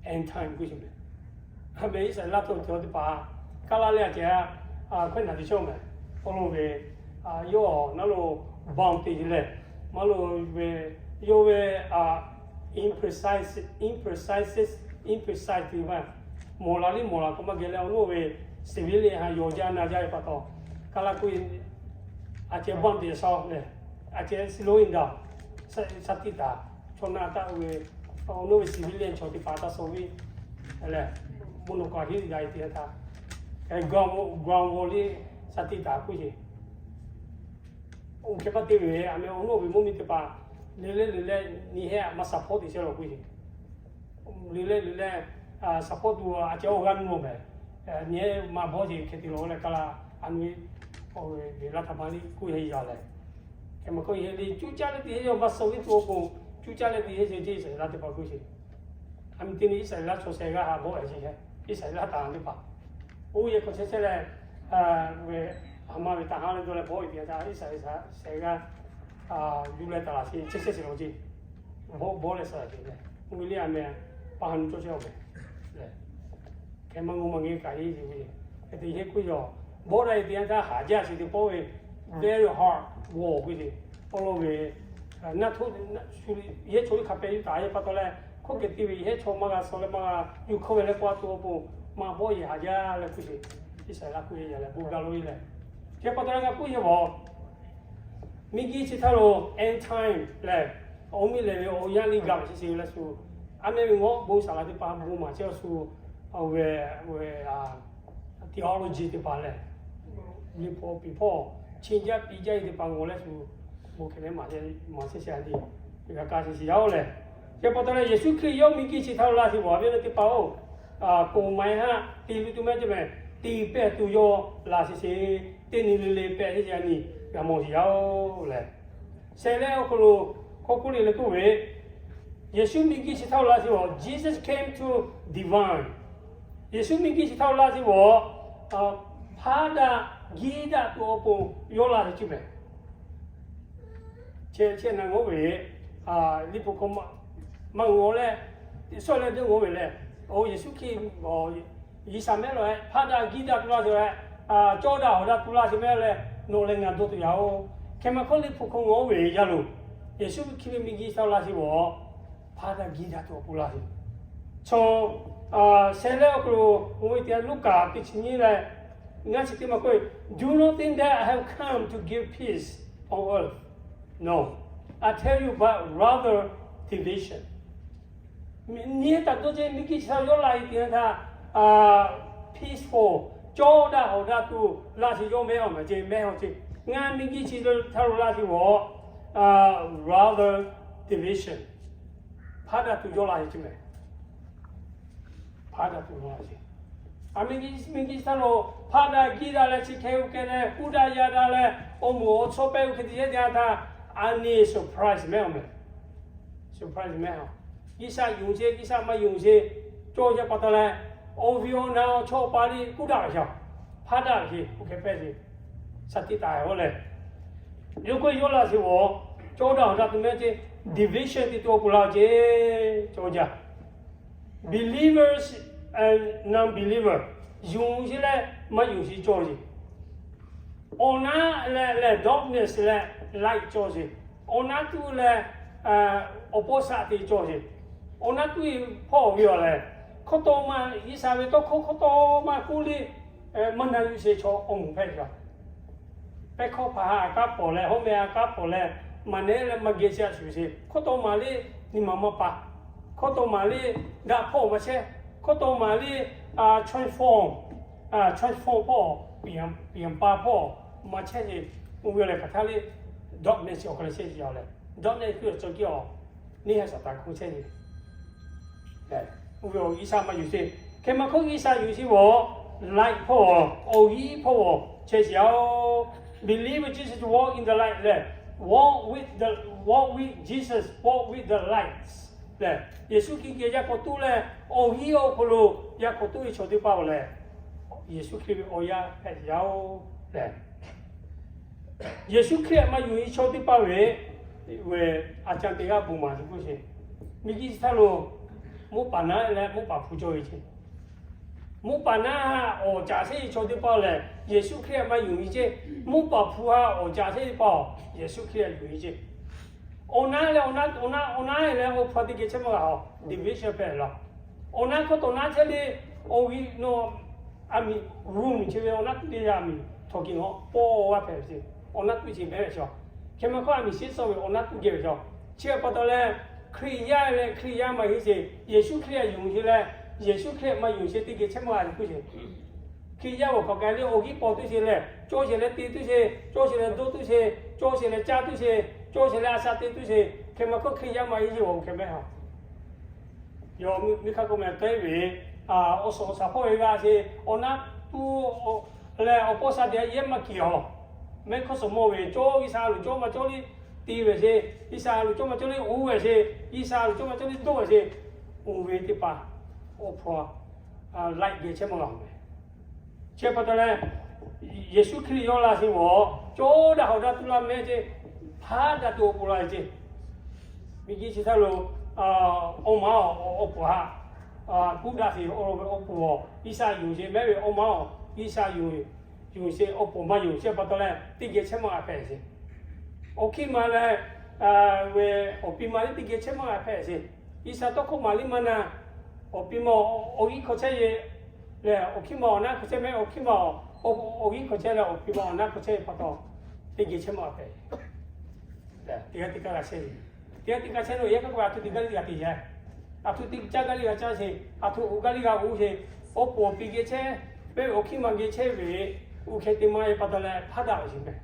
end time kuˉ sheˍ mehˍ. A mehˍ Iˉsaˍreˍlaˆ htaꞈ cawˬ teˇ hpaˍ kaˇ laˇ leh a ceh hkawehˇ naˬ te shawˉ mehˍ. Awˬ lawn ve yawˇ naˉ lo bound te leh, maˇ lo ve yawˇ ve imprecise, imprecise, imprecise te maˇ, mawˬ la liˇ mawˬ la k'o maˇ geh leh awˬ lawn ve civilian ha yawˬ jaˇ na jaˇ ve pa taw, kaˇ laˇ k'oˆ, a ceh bound te shaw leh, a ceh slow down, sha tiꞈ taˍ, chaw na taˆ ve, awˬ lawn ve civilian chaw teˇ hpaˍ taˇ shaw ve lehˬ, bon nawˬ k'aw heˆ daꞈ e teˇ yanˇ htaˇ, ground war liˇ sha tiꞈ taˍ k'oˆ sheˍ. Oˇ hk'e maˇ te ve, a mehˍ awˬ lawn ve mvuhˇ miˬ teˇ hpaˍ le le le le nyi hehˉ maˇ support te chehˇ lawˬ k'oˆ sheˍ. Le le le le support tuˬ a ceh awˬ g'aˇ nuˇ lo mehˍ. Nyi hehˉ maˇ bawˇ sheˍ hk'e te lawˬ leh kaˇ laˇ, a nu ve laˇ htaꞈ ma liˇ k'oˆ heˆ yaˇ lehˬ, hk'e maˇ k'oˆ heˆ le, cuˇ caˇ leh te hehˉ yawˇ maˇ suh ve tuˬ awˬ pon, cuˇ caˇ leh te hehˉ ce ce Iˉsaˍreˍlaˆ teˇ hpaˍ k'oˆ sheˍ. A mehˍ teˇ nyi Iˉsaˍreˍlaˆ chaw shehˍ g'aˇ ha bawˆ e ce, Iˉsaˍreˍlaˆ taˍ teˇ hpaˍ, oˇ yehˬ hk'aw chehˇ chehˇ leh, ve a ma ve taˍ ha leh dawˇ leh bawˆ e te htaˇ Iˉsaˍreˍlaˆ shehˍ g'aˇ yuˬ leh taˍ laˬ sheˍ, chehˇ chehˇ sheˍ lawˬ ce. Bawˆ bawˆ leh suh sheˍ leh, mvuhˇ miˬ liˇ a mehˍ pa ha nu cawˇ chehˇ awˬ mehˍ. Hk'e maˇ ngawˬ maˇ ngeh kaꞈ heˆ ce ve, hk'e te heˆ k'oˆ yaw, bawˆ daꞈ e te yanˇ htaˇ haˍ jaˇ sheˍ te pawˆ ve, very hard war k'oˆ ce. Awˬ lawn ve naˆ htoˆ yehˇ chaw liˇ hk'a pehꞈ yuˬ taˍ yehˇ pa taw leh, hkawˇ kehˬ te ve yehˇ chaw maˇ g'a suh leh maˇ g'a yuˬ hkawˇ ve leh k'oˆ a tuˬ awˬ pon, maˇ bawˆ yeˬ haˍ jaˇ leh k'oˆ sheˍ. Iˉsaˍreˍlaˆ k'oˆ ve yaˇ lehˬ bon gaˬ lo e leh, chi pa taw leh ngaˬ k'oˆ yehˇ vaˬ miˬguiˬ chi htaˇ lo end time lehˬ, awˬ miˇ lehˬ ve awˬ yanˇ liˇ gaˬ ve chi sheˍ leh shu, a mehˍ ve ngawˬ bon saˍ laˍ teˇ hpaˍ bon maˍ chehˇ shu, a ve, theology teˇ hpaˍ lehˬ, liꞈ hpu piˍ hpawˇ chi jaˇ piˇ jaˇ e teˇ hpaˍ ngawˬ leh shu, bon hk'e leh maˍ chehˇ sheˍ a te, g'a kaˇ sheˍ sheˍ yaˇ oˬ lehˬ. Chi pa taw leh Yeˍsuˆ Hkriꞈ yawˇ miˬguiˬ chi htaˇ lo laˇ sheˍ vaˬ ve teˇ hpaˍ oˬ, k'oˍ maˍ e haˆ te luˇ tuˬ mehˉ ce mehˍ, te pehˇ tuˬ yawˇ laˇ sheˍ sheˍ, teˇ nyi le le pehˇ sheˍ sheˍ a nyi g'a mawˬ sheˍ yaˇ oˬ lehˬ. Shehˍ lehˆ awˬ hk'aw lo hk'aw k'oˆ le leh k'oˆ ve, Yeˍsuˆ miˬguiˬ chi htaˇ lo laˇ sheˍ vaˬ, Jesus came to divine. Yeˍsuˆ miˬguiˬ chi htaˇ lo laˇ sheˍ vaˬ, hpaˇ daꞈ giˇ daꞈ tuˬ awˬ pon yawˇ laˇ sheˍ ce mehˍ. Chehˇ chehˇ na ngawˬ ve, liꞈ hpu hk'aw maˇ ngawˬ leh, suhˉ leh deˇ ngawˬ ve lehˬ, o Yeˍsuˆ Hkriꞈ G'uiˬsha mehˉ lawˬ-e, hpaˇ daꞈ giˇ daꞈ tuˬ laˇ sheˍ leh, cawˇ daꞈ hawˍ daꞈ tuˬ laˇ sheˍ mehˉ leh, nawˬ leh ngaˬ dawˇ tuˬ yaˇ oˬ. Hk'e maˇ hkawˇ liꞈ hpu hk'aw ngawˬ ve yaˇ lo, Yeˍsuˆ Hkriꞈ ve miˬguiˬ chi htaˇ lo laˇ sheˍ vaˬ, hpaˇ daꞈ giˇ daꞈ tuˬ awˬ pon laˇ sheˍ. Chaw shehˍ lehˆ awˬ hk'aw lo ngawˬ ve teˇ yanˇ Luˉkaꞈ teˇ chi nyiˇ leh ngaˇ chi teˇ maˇ k'oˆ ve, Do not think that I have come to give peace on earth. No, I tell you, but rather division. Nyi htaꞈ dawˇ ce miˬguiˬ chi htaˇ yawˇ laˇ e teˇ yanˇ htaˇ, peaceful, cawˇ daꞈ hawˍ daꞈ tuˬ laˇ sheˍ yawˇ mehˉ awˬ mehˍ ce mehˉ awˬ ce. Ngaˬ miˬguiˬ chi htaˇ lo laˇ sheˍ vaˬ, rather division. Hpaˇ daꞈ tuˬ yawˇ laˇ sheˍ ce mehˍ. Hpaˇ daꞈ tuˬ yawˇ laˇ sheˍ. A miˬguiˬ miˬguiˬ chi htaˇ lo hpaˇ daꞈ giˇ daꞈ leh chi hk'e oˇ hk'e leh kuˇ daꞈ yaˇ daꞈ leh awˬ moˍ awˬ chaw pehˇ oˇ hk'e te yehˇ teˇ yanˇ htaˇ, a nyi surprise mehˉ awˬ mehˍ. Surprise mehˉ a. G'uiˬsha yonˍ sheˍ, G'uiˬsha maˇ yonˍ sheˍ, cawˇ yaˇ pa taw leh, awˬ viˉ awˬ naˍ awˬ chawˇ pa liˇ kuˇ daꞈ ve shaˍ, hpaˇ daꞈ ve sheˍ, oˇ hk'e pehˇ sheˍ, shaˍ tiꞈ taˍ ve lehˬ, yawˇ k'oˆ yawˇ laˇ sheˍ vaˬ, cawˇ daꞈ hawˍ daꞈ tuˬ mehˉ ce, division te tuˬ awˬ pon laˇ ce, cawˇ jaˇ. Believers and non-believer, yonˍ sheˍ leh maˇ yonˍ sheˍ cawˇ sheˍ. Awˬ naˉ leh lehˬ darkness leh light cawˇ sheˍ. Awˬ naˉ tuˬ leh awˬ pawˇ shaˆ te cawˇ sheˍ. Awˬ naˉ tuˬ hpawˇ ve awˬ lehˬ, hkawˇ tawˇ maˇ G'uiˬsha ve tawˇ hkawˇ hkawˇ tawˇ maˇ k'oˆ le, maˇ na yuˬ sheˍ chaw awˬ moˍ hpehꞈ ve a. Pehˇ hkawˇ hpaˍ ha a kaˉ pawˍ leh, hawˉ meh a kaˉ pawˍ leh, maˍ nehˉ leh maˇ geh chi a shuˍ sheˍ hkawˇ tawˇ maˍ le, nyi ma maˇ pa. Hkawˇ taw maˍ liˇ daꞈ hpawˇ maˇ chehˇ. Hkawˇ taw maˍ liˇ transform, transform hpawˇ, เปลี่ยนแปลง hpawˇ maˇ chehˇ ce. Oˇ ve lehˬ hk'aˬ htaˇ liˇ darkness awˬ hk'aw lo chehˇ ce yaˇ lehˬ, darkness kuiˬ awˬ cawˬ kiˇ awˬ neˇ haiˬ Saˍtanˍ hk'oˆ chehˇ ce. Oˇ ve awˬ G'uiˬsha maˇ yuˬ ce. Hk'e maˇ hk'oˆ G'uiˬsha yuˬ ce vawˬ, light hpawˇ awˬ, awˬ g'uˇ hpawˇ awˬ chehˇ ce yaˇ-oˬ. Believe Jesus, walk in the light lehˬ, walk with the, walk with Jesus, walk with the light lehˬ, Yeˍsuˆ Hkriꞈ geh yaˇ k'awꞈ tuˉ leh awˬ g'uˇ awˬ hk'aw lo yaˇ k'awꞈ tuˉ ve chaw teˇ hpaˍ-oˬ lehˬ, Yeˍsuˆ Hkriꞈ ve awˬ yaˇ hpehꞈ yaˇ-oˬ lehˬ, Yeˍsuˆ Hkriꞈ maˇ yonˍ ve chaw teˇ hpaˍ ve, ve a ca teˇ g'aˇ bon maˍ ce k'oˆ ce. Miˬguiˬ chi htaˇ lo mvuhˇ paˍ naˉ leh mvuhˇ paˍ hpu cawˬ ve ce. Mvuhˇ paˍ naˉ htaꞈ awˍ caˍ sheˍ ve chaw teˇ hpaˍ lehˬ, Yeˍsuˆ Hkriꞈ maˇ yonˍ ve ce. Mvuhˇ paˍ hpu htaꞈ awˍ caˍ sheˍ ve teˇ hpaˍ-oˬ, Yeˍsuˆ Hkriꞈ yonˍ ve ce. Awˬ naˉ leh awˬ naˉ, awˬ naˉ, awˬ naˉ leh awˬ hpu teˇ geh chehˇ maˇ g'a-oˬ, division hpehꞈ laˬ. Awˬ naˉ hkawˇ tawˍ naˉ chehˇ le, awˬ g'uˇ nawˬ aˬ miˍ gu miˬ chehˇ ve awˬ naˉ tuˉ teˇ g'aˇ miˬ htawnˍ kiˬ awˬ pawˇ g'aˇ hpehꞈ ve ce. Awˬ naˉ tuˉ ce mehˉ ve chaw, hk'e maˇ hkawˇ aˬ miˍ sheˉ suh ve awˬ naˉ tuˉ geh ve chaw. Chi pa taw leh, Hkriꞈ yaˇ leh Hkriꞈ yaˇ maˇ heˆ ce. Yeˍsuˆ Hkriꞈ htaꞈ yonˍ ce leh, Yeˍsuˆ Hkriꞈ maˇ yonˍ ce teˇ geh chehˇ maˇ g'a ve k'oˆ ce. Hkriꞈ yaˇ awˬ hk'aw k'ai leh awˬ g'uˇ paw tuˉ ce leh, cawˇ ce leh te tuˉ ce, cawˇ ce leh dawˇ tuˉ ce, cawˇ ce leh caˇ tuˉ ce, cawˇ ce leh a shaꞈ te tuˉ ce. Hk'e maˇ hkawˇ Hkriꞈ yaˇ maˇ heˆ ce awˬ hk'e mehˉ ha. Yawˇ miˇ hk'aˇ k'oˆ meh teˇ ve, awˬ suhˍ awˬ shaˍ hpawˇ ve g'a ce, awˬ naˉ tuˉ leh awˬ pawˇ sha te a yehˇ maˇ kiˬ awˬ, mehˉ hkawˇ suhˍ mawˇ ve cawˇ G'uiˬsha loˍ cawˇ maˇ cawˇ liˇ te ve ce, G'uiˬsha loˍ cawˇ maˇ cawˇ liˇ oˇ ve ce, G'uiˬsha loˍ cawˇ maˇ cawˇ liˇ dawˇ ve ce. Oˇ ve teˇ hpaˍ awˬ hpawˇ liꞈ geh chehˇ maˇ g'a ve. Chi pa taw leh, Yeˍsuˆ Hkriꞈ yawˇ laˇ sheˍ ve, cawˇ daꞈ hawˍ daꞈ tuˬ laˇ mehˉ ce, hpaˉ daꞈ tuˬ awˬ pon laˇ ce. Miˬguiˬ chi htaˇ lo awˬ maˇ awˬ pon haꞈ kuˉ daꞈ sheˍ ve awˬ pon, G'uiˬsha yonˍ ce mehˉ ve awˬ maˇ awˬ, G'uiˬsha yonˍ, yonˍ ce awˬ pon maˇ yonˍ ce pa taw leh teˇ geh chehˇ maˇ g'a hpehꞈ ce. Awˬ hkiˇ ma leh ve awˬ pi ma liˇ teˇ geh chehˇ maˇ g'a hpehꞈ ce. G'uiˬsha tawˇ hkawˇ maˍ liˇ maˇ na, awˬ pi ma awˬ g'uˇ hk'aw chehˇ ve lehˬ, awˬ hkiˇ ma awˬ naˉ hk'aw chehˇ mehˉ, awˬ hkiˇ ma awˬ g'uˇ hk'aw chehˇ leh awˬ pi ma awˬ naˉ hk'aw chehˇ ve pa taw, teˇ geh chehˇ maˇ g'a hpehꞈ. Teˇ g'aˇ teˇ g'aˇ g'a chehˇ ve, teˇ g'aˇ teˇ g'aˇ chehˇ lo yaˇ hk'aˇ k'o a htoꞈ teˇ g'aˇ liˇ g'a te yaˇ, a htoꞈ teˇ caˇ g'aˇ liˇ g'a caˇ sheˍ, a htoꞈ oˇ g'aˇ liˇ g'a oˇ sheˍ. Awˬ pon awˬ pi geh chehˇ, pehˇ ve awˬ hkiˇ ma geh chehˇ ve, oˇ hk'e te maˇ e pa taw leh hpaˉ daꞈ ve sheˍ meh.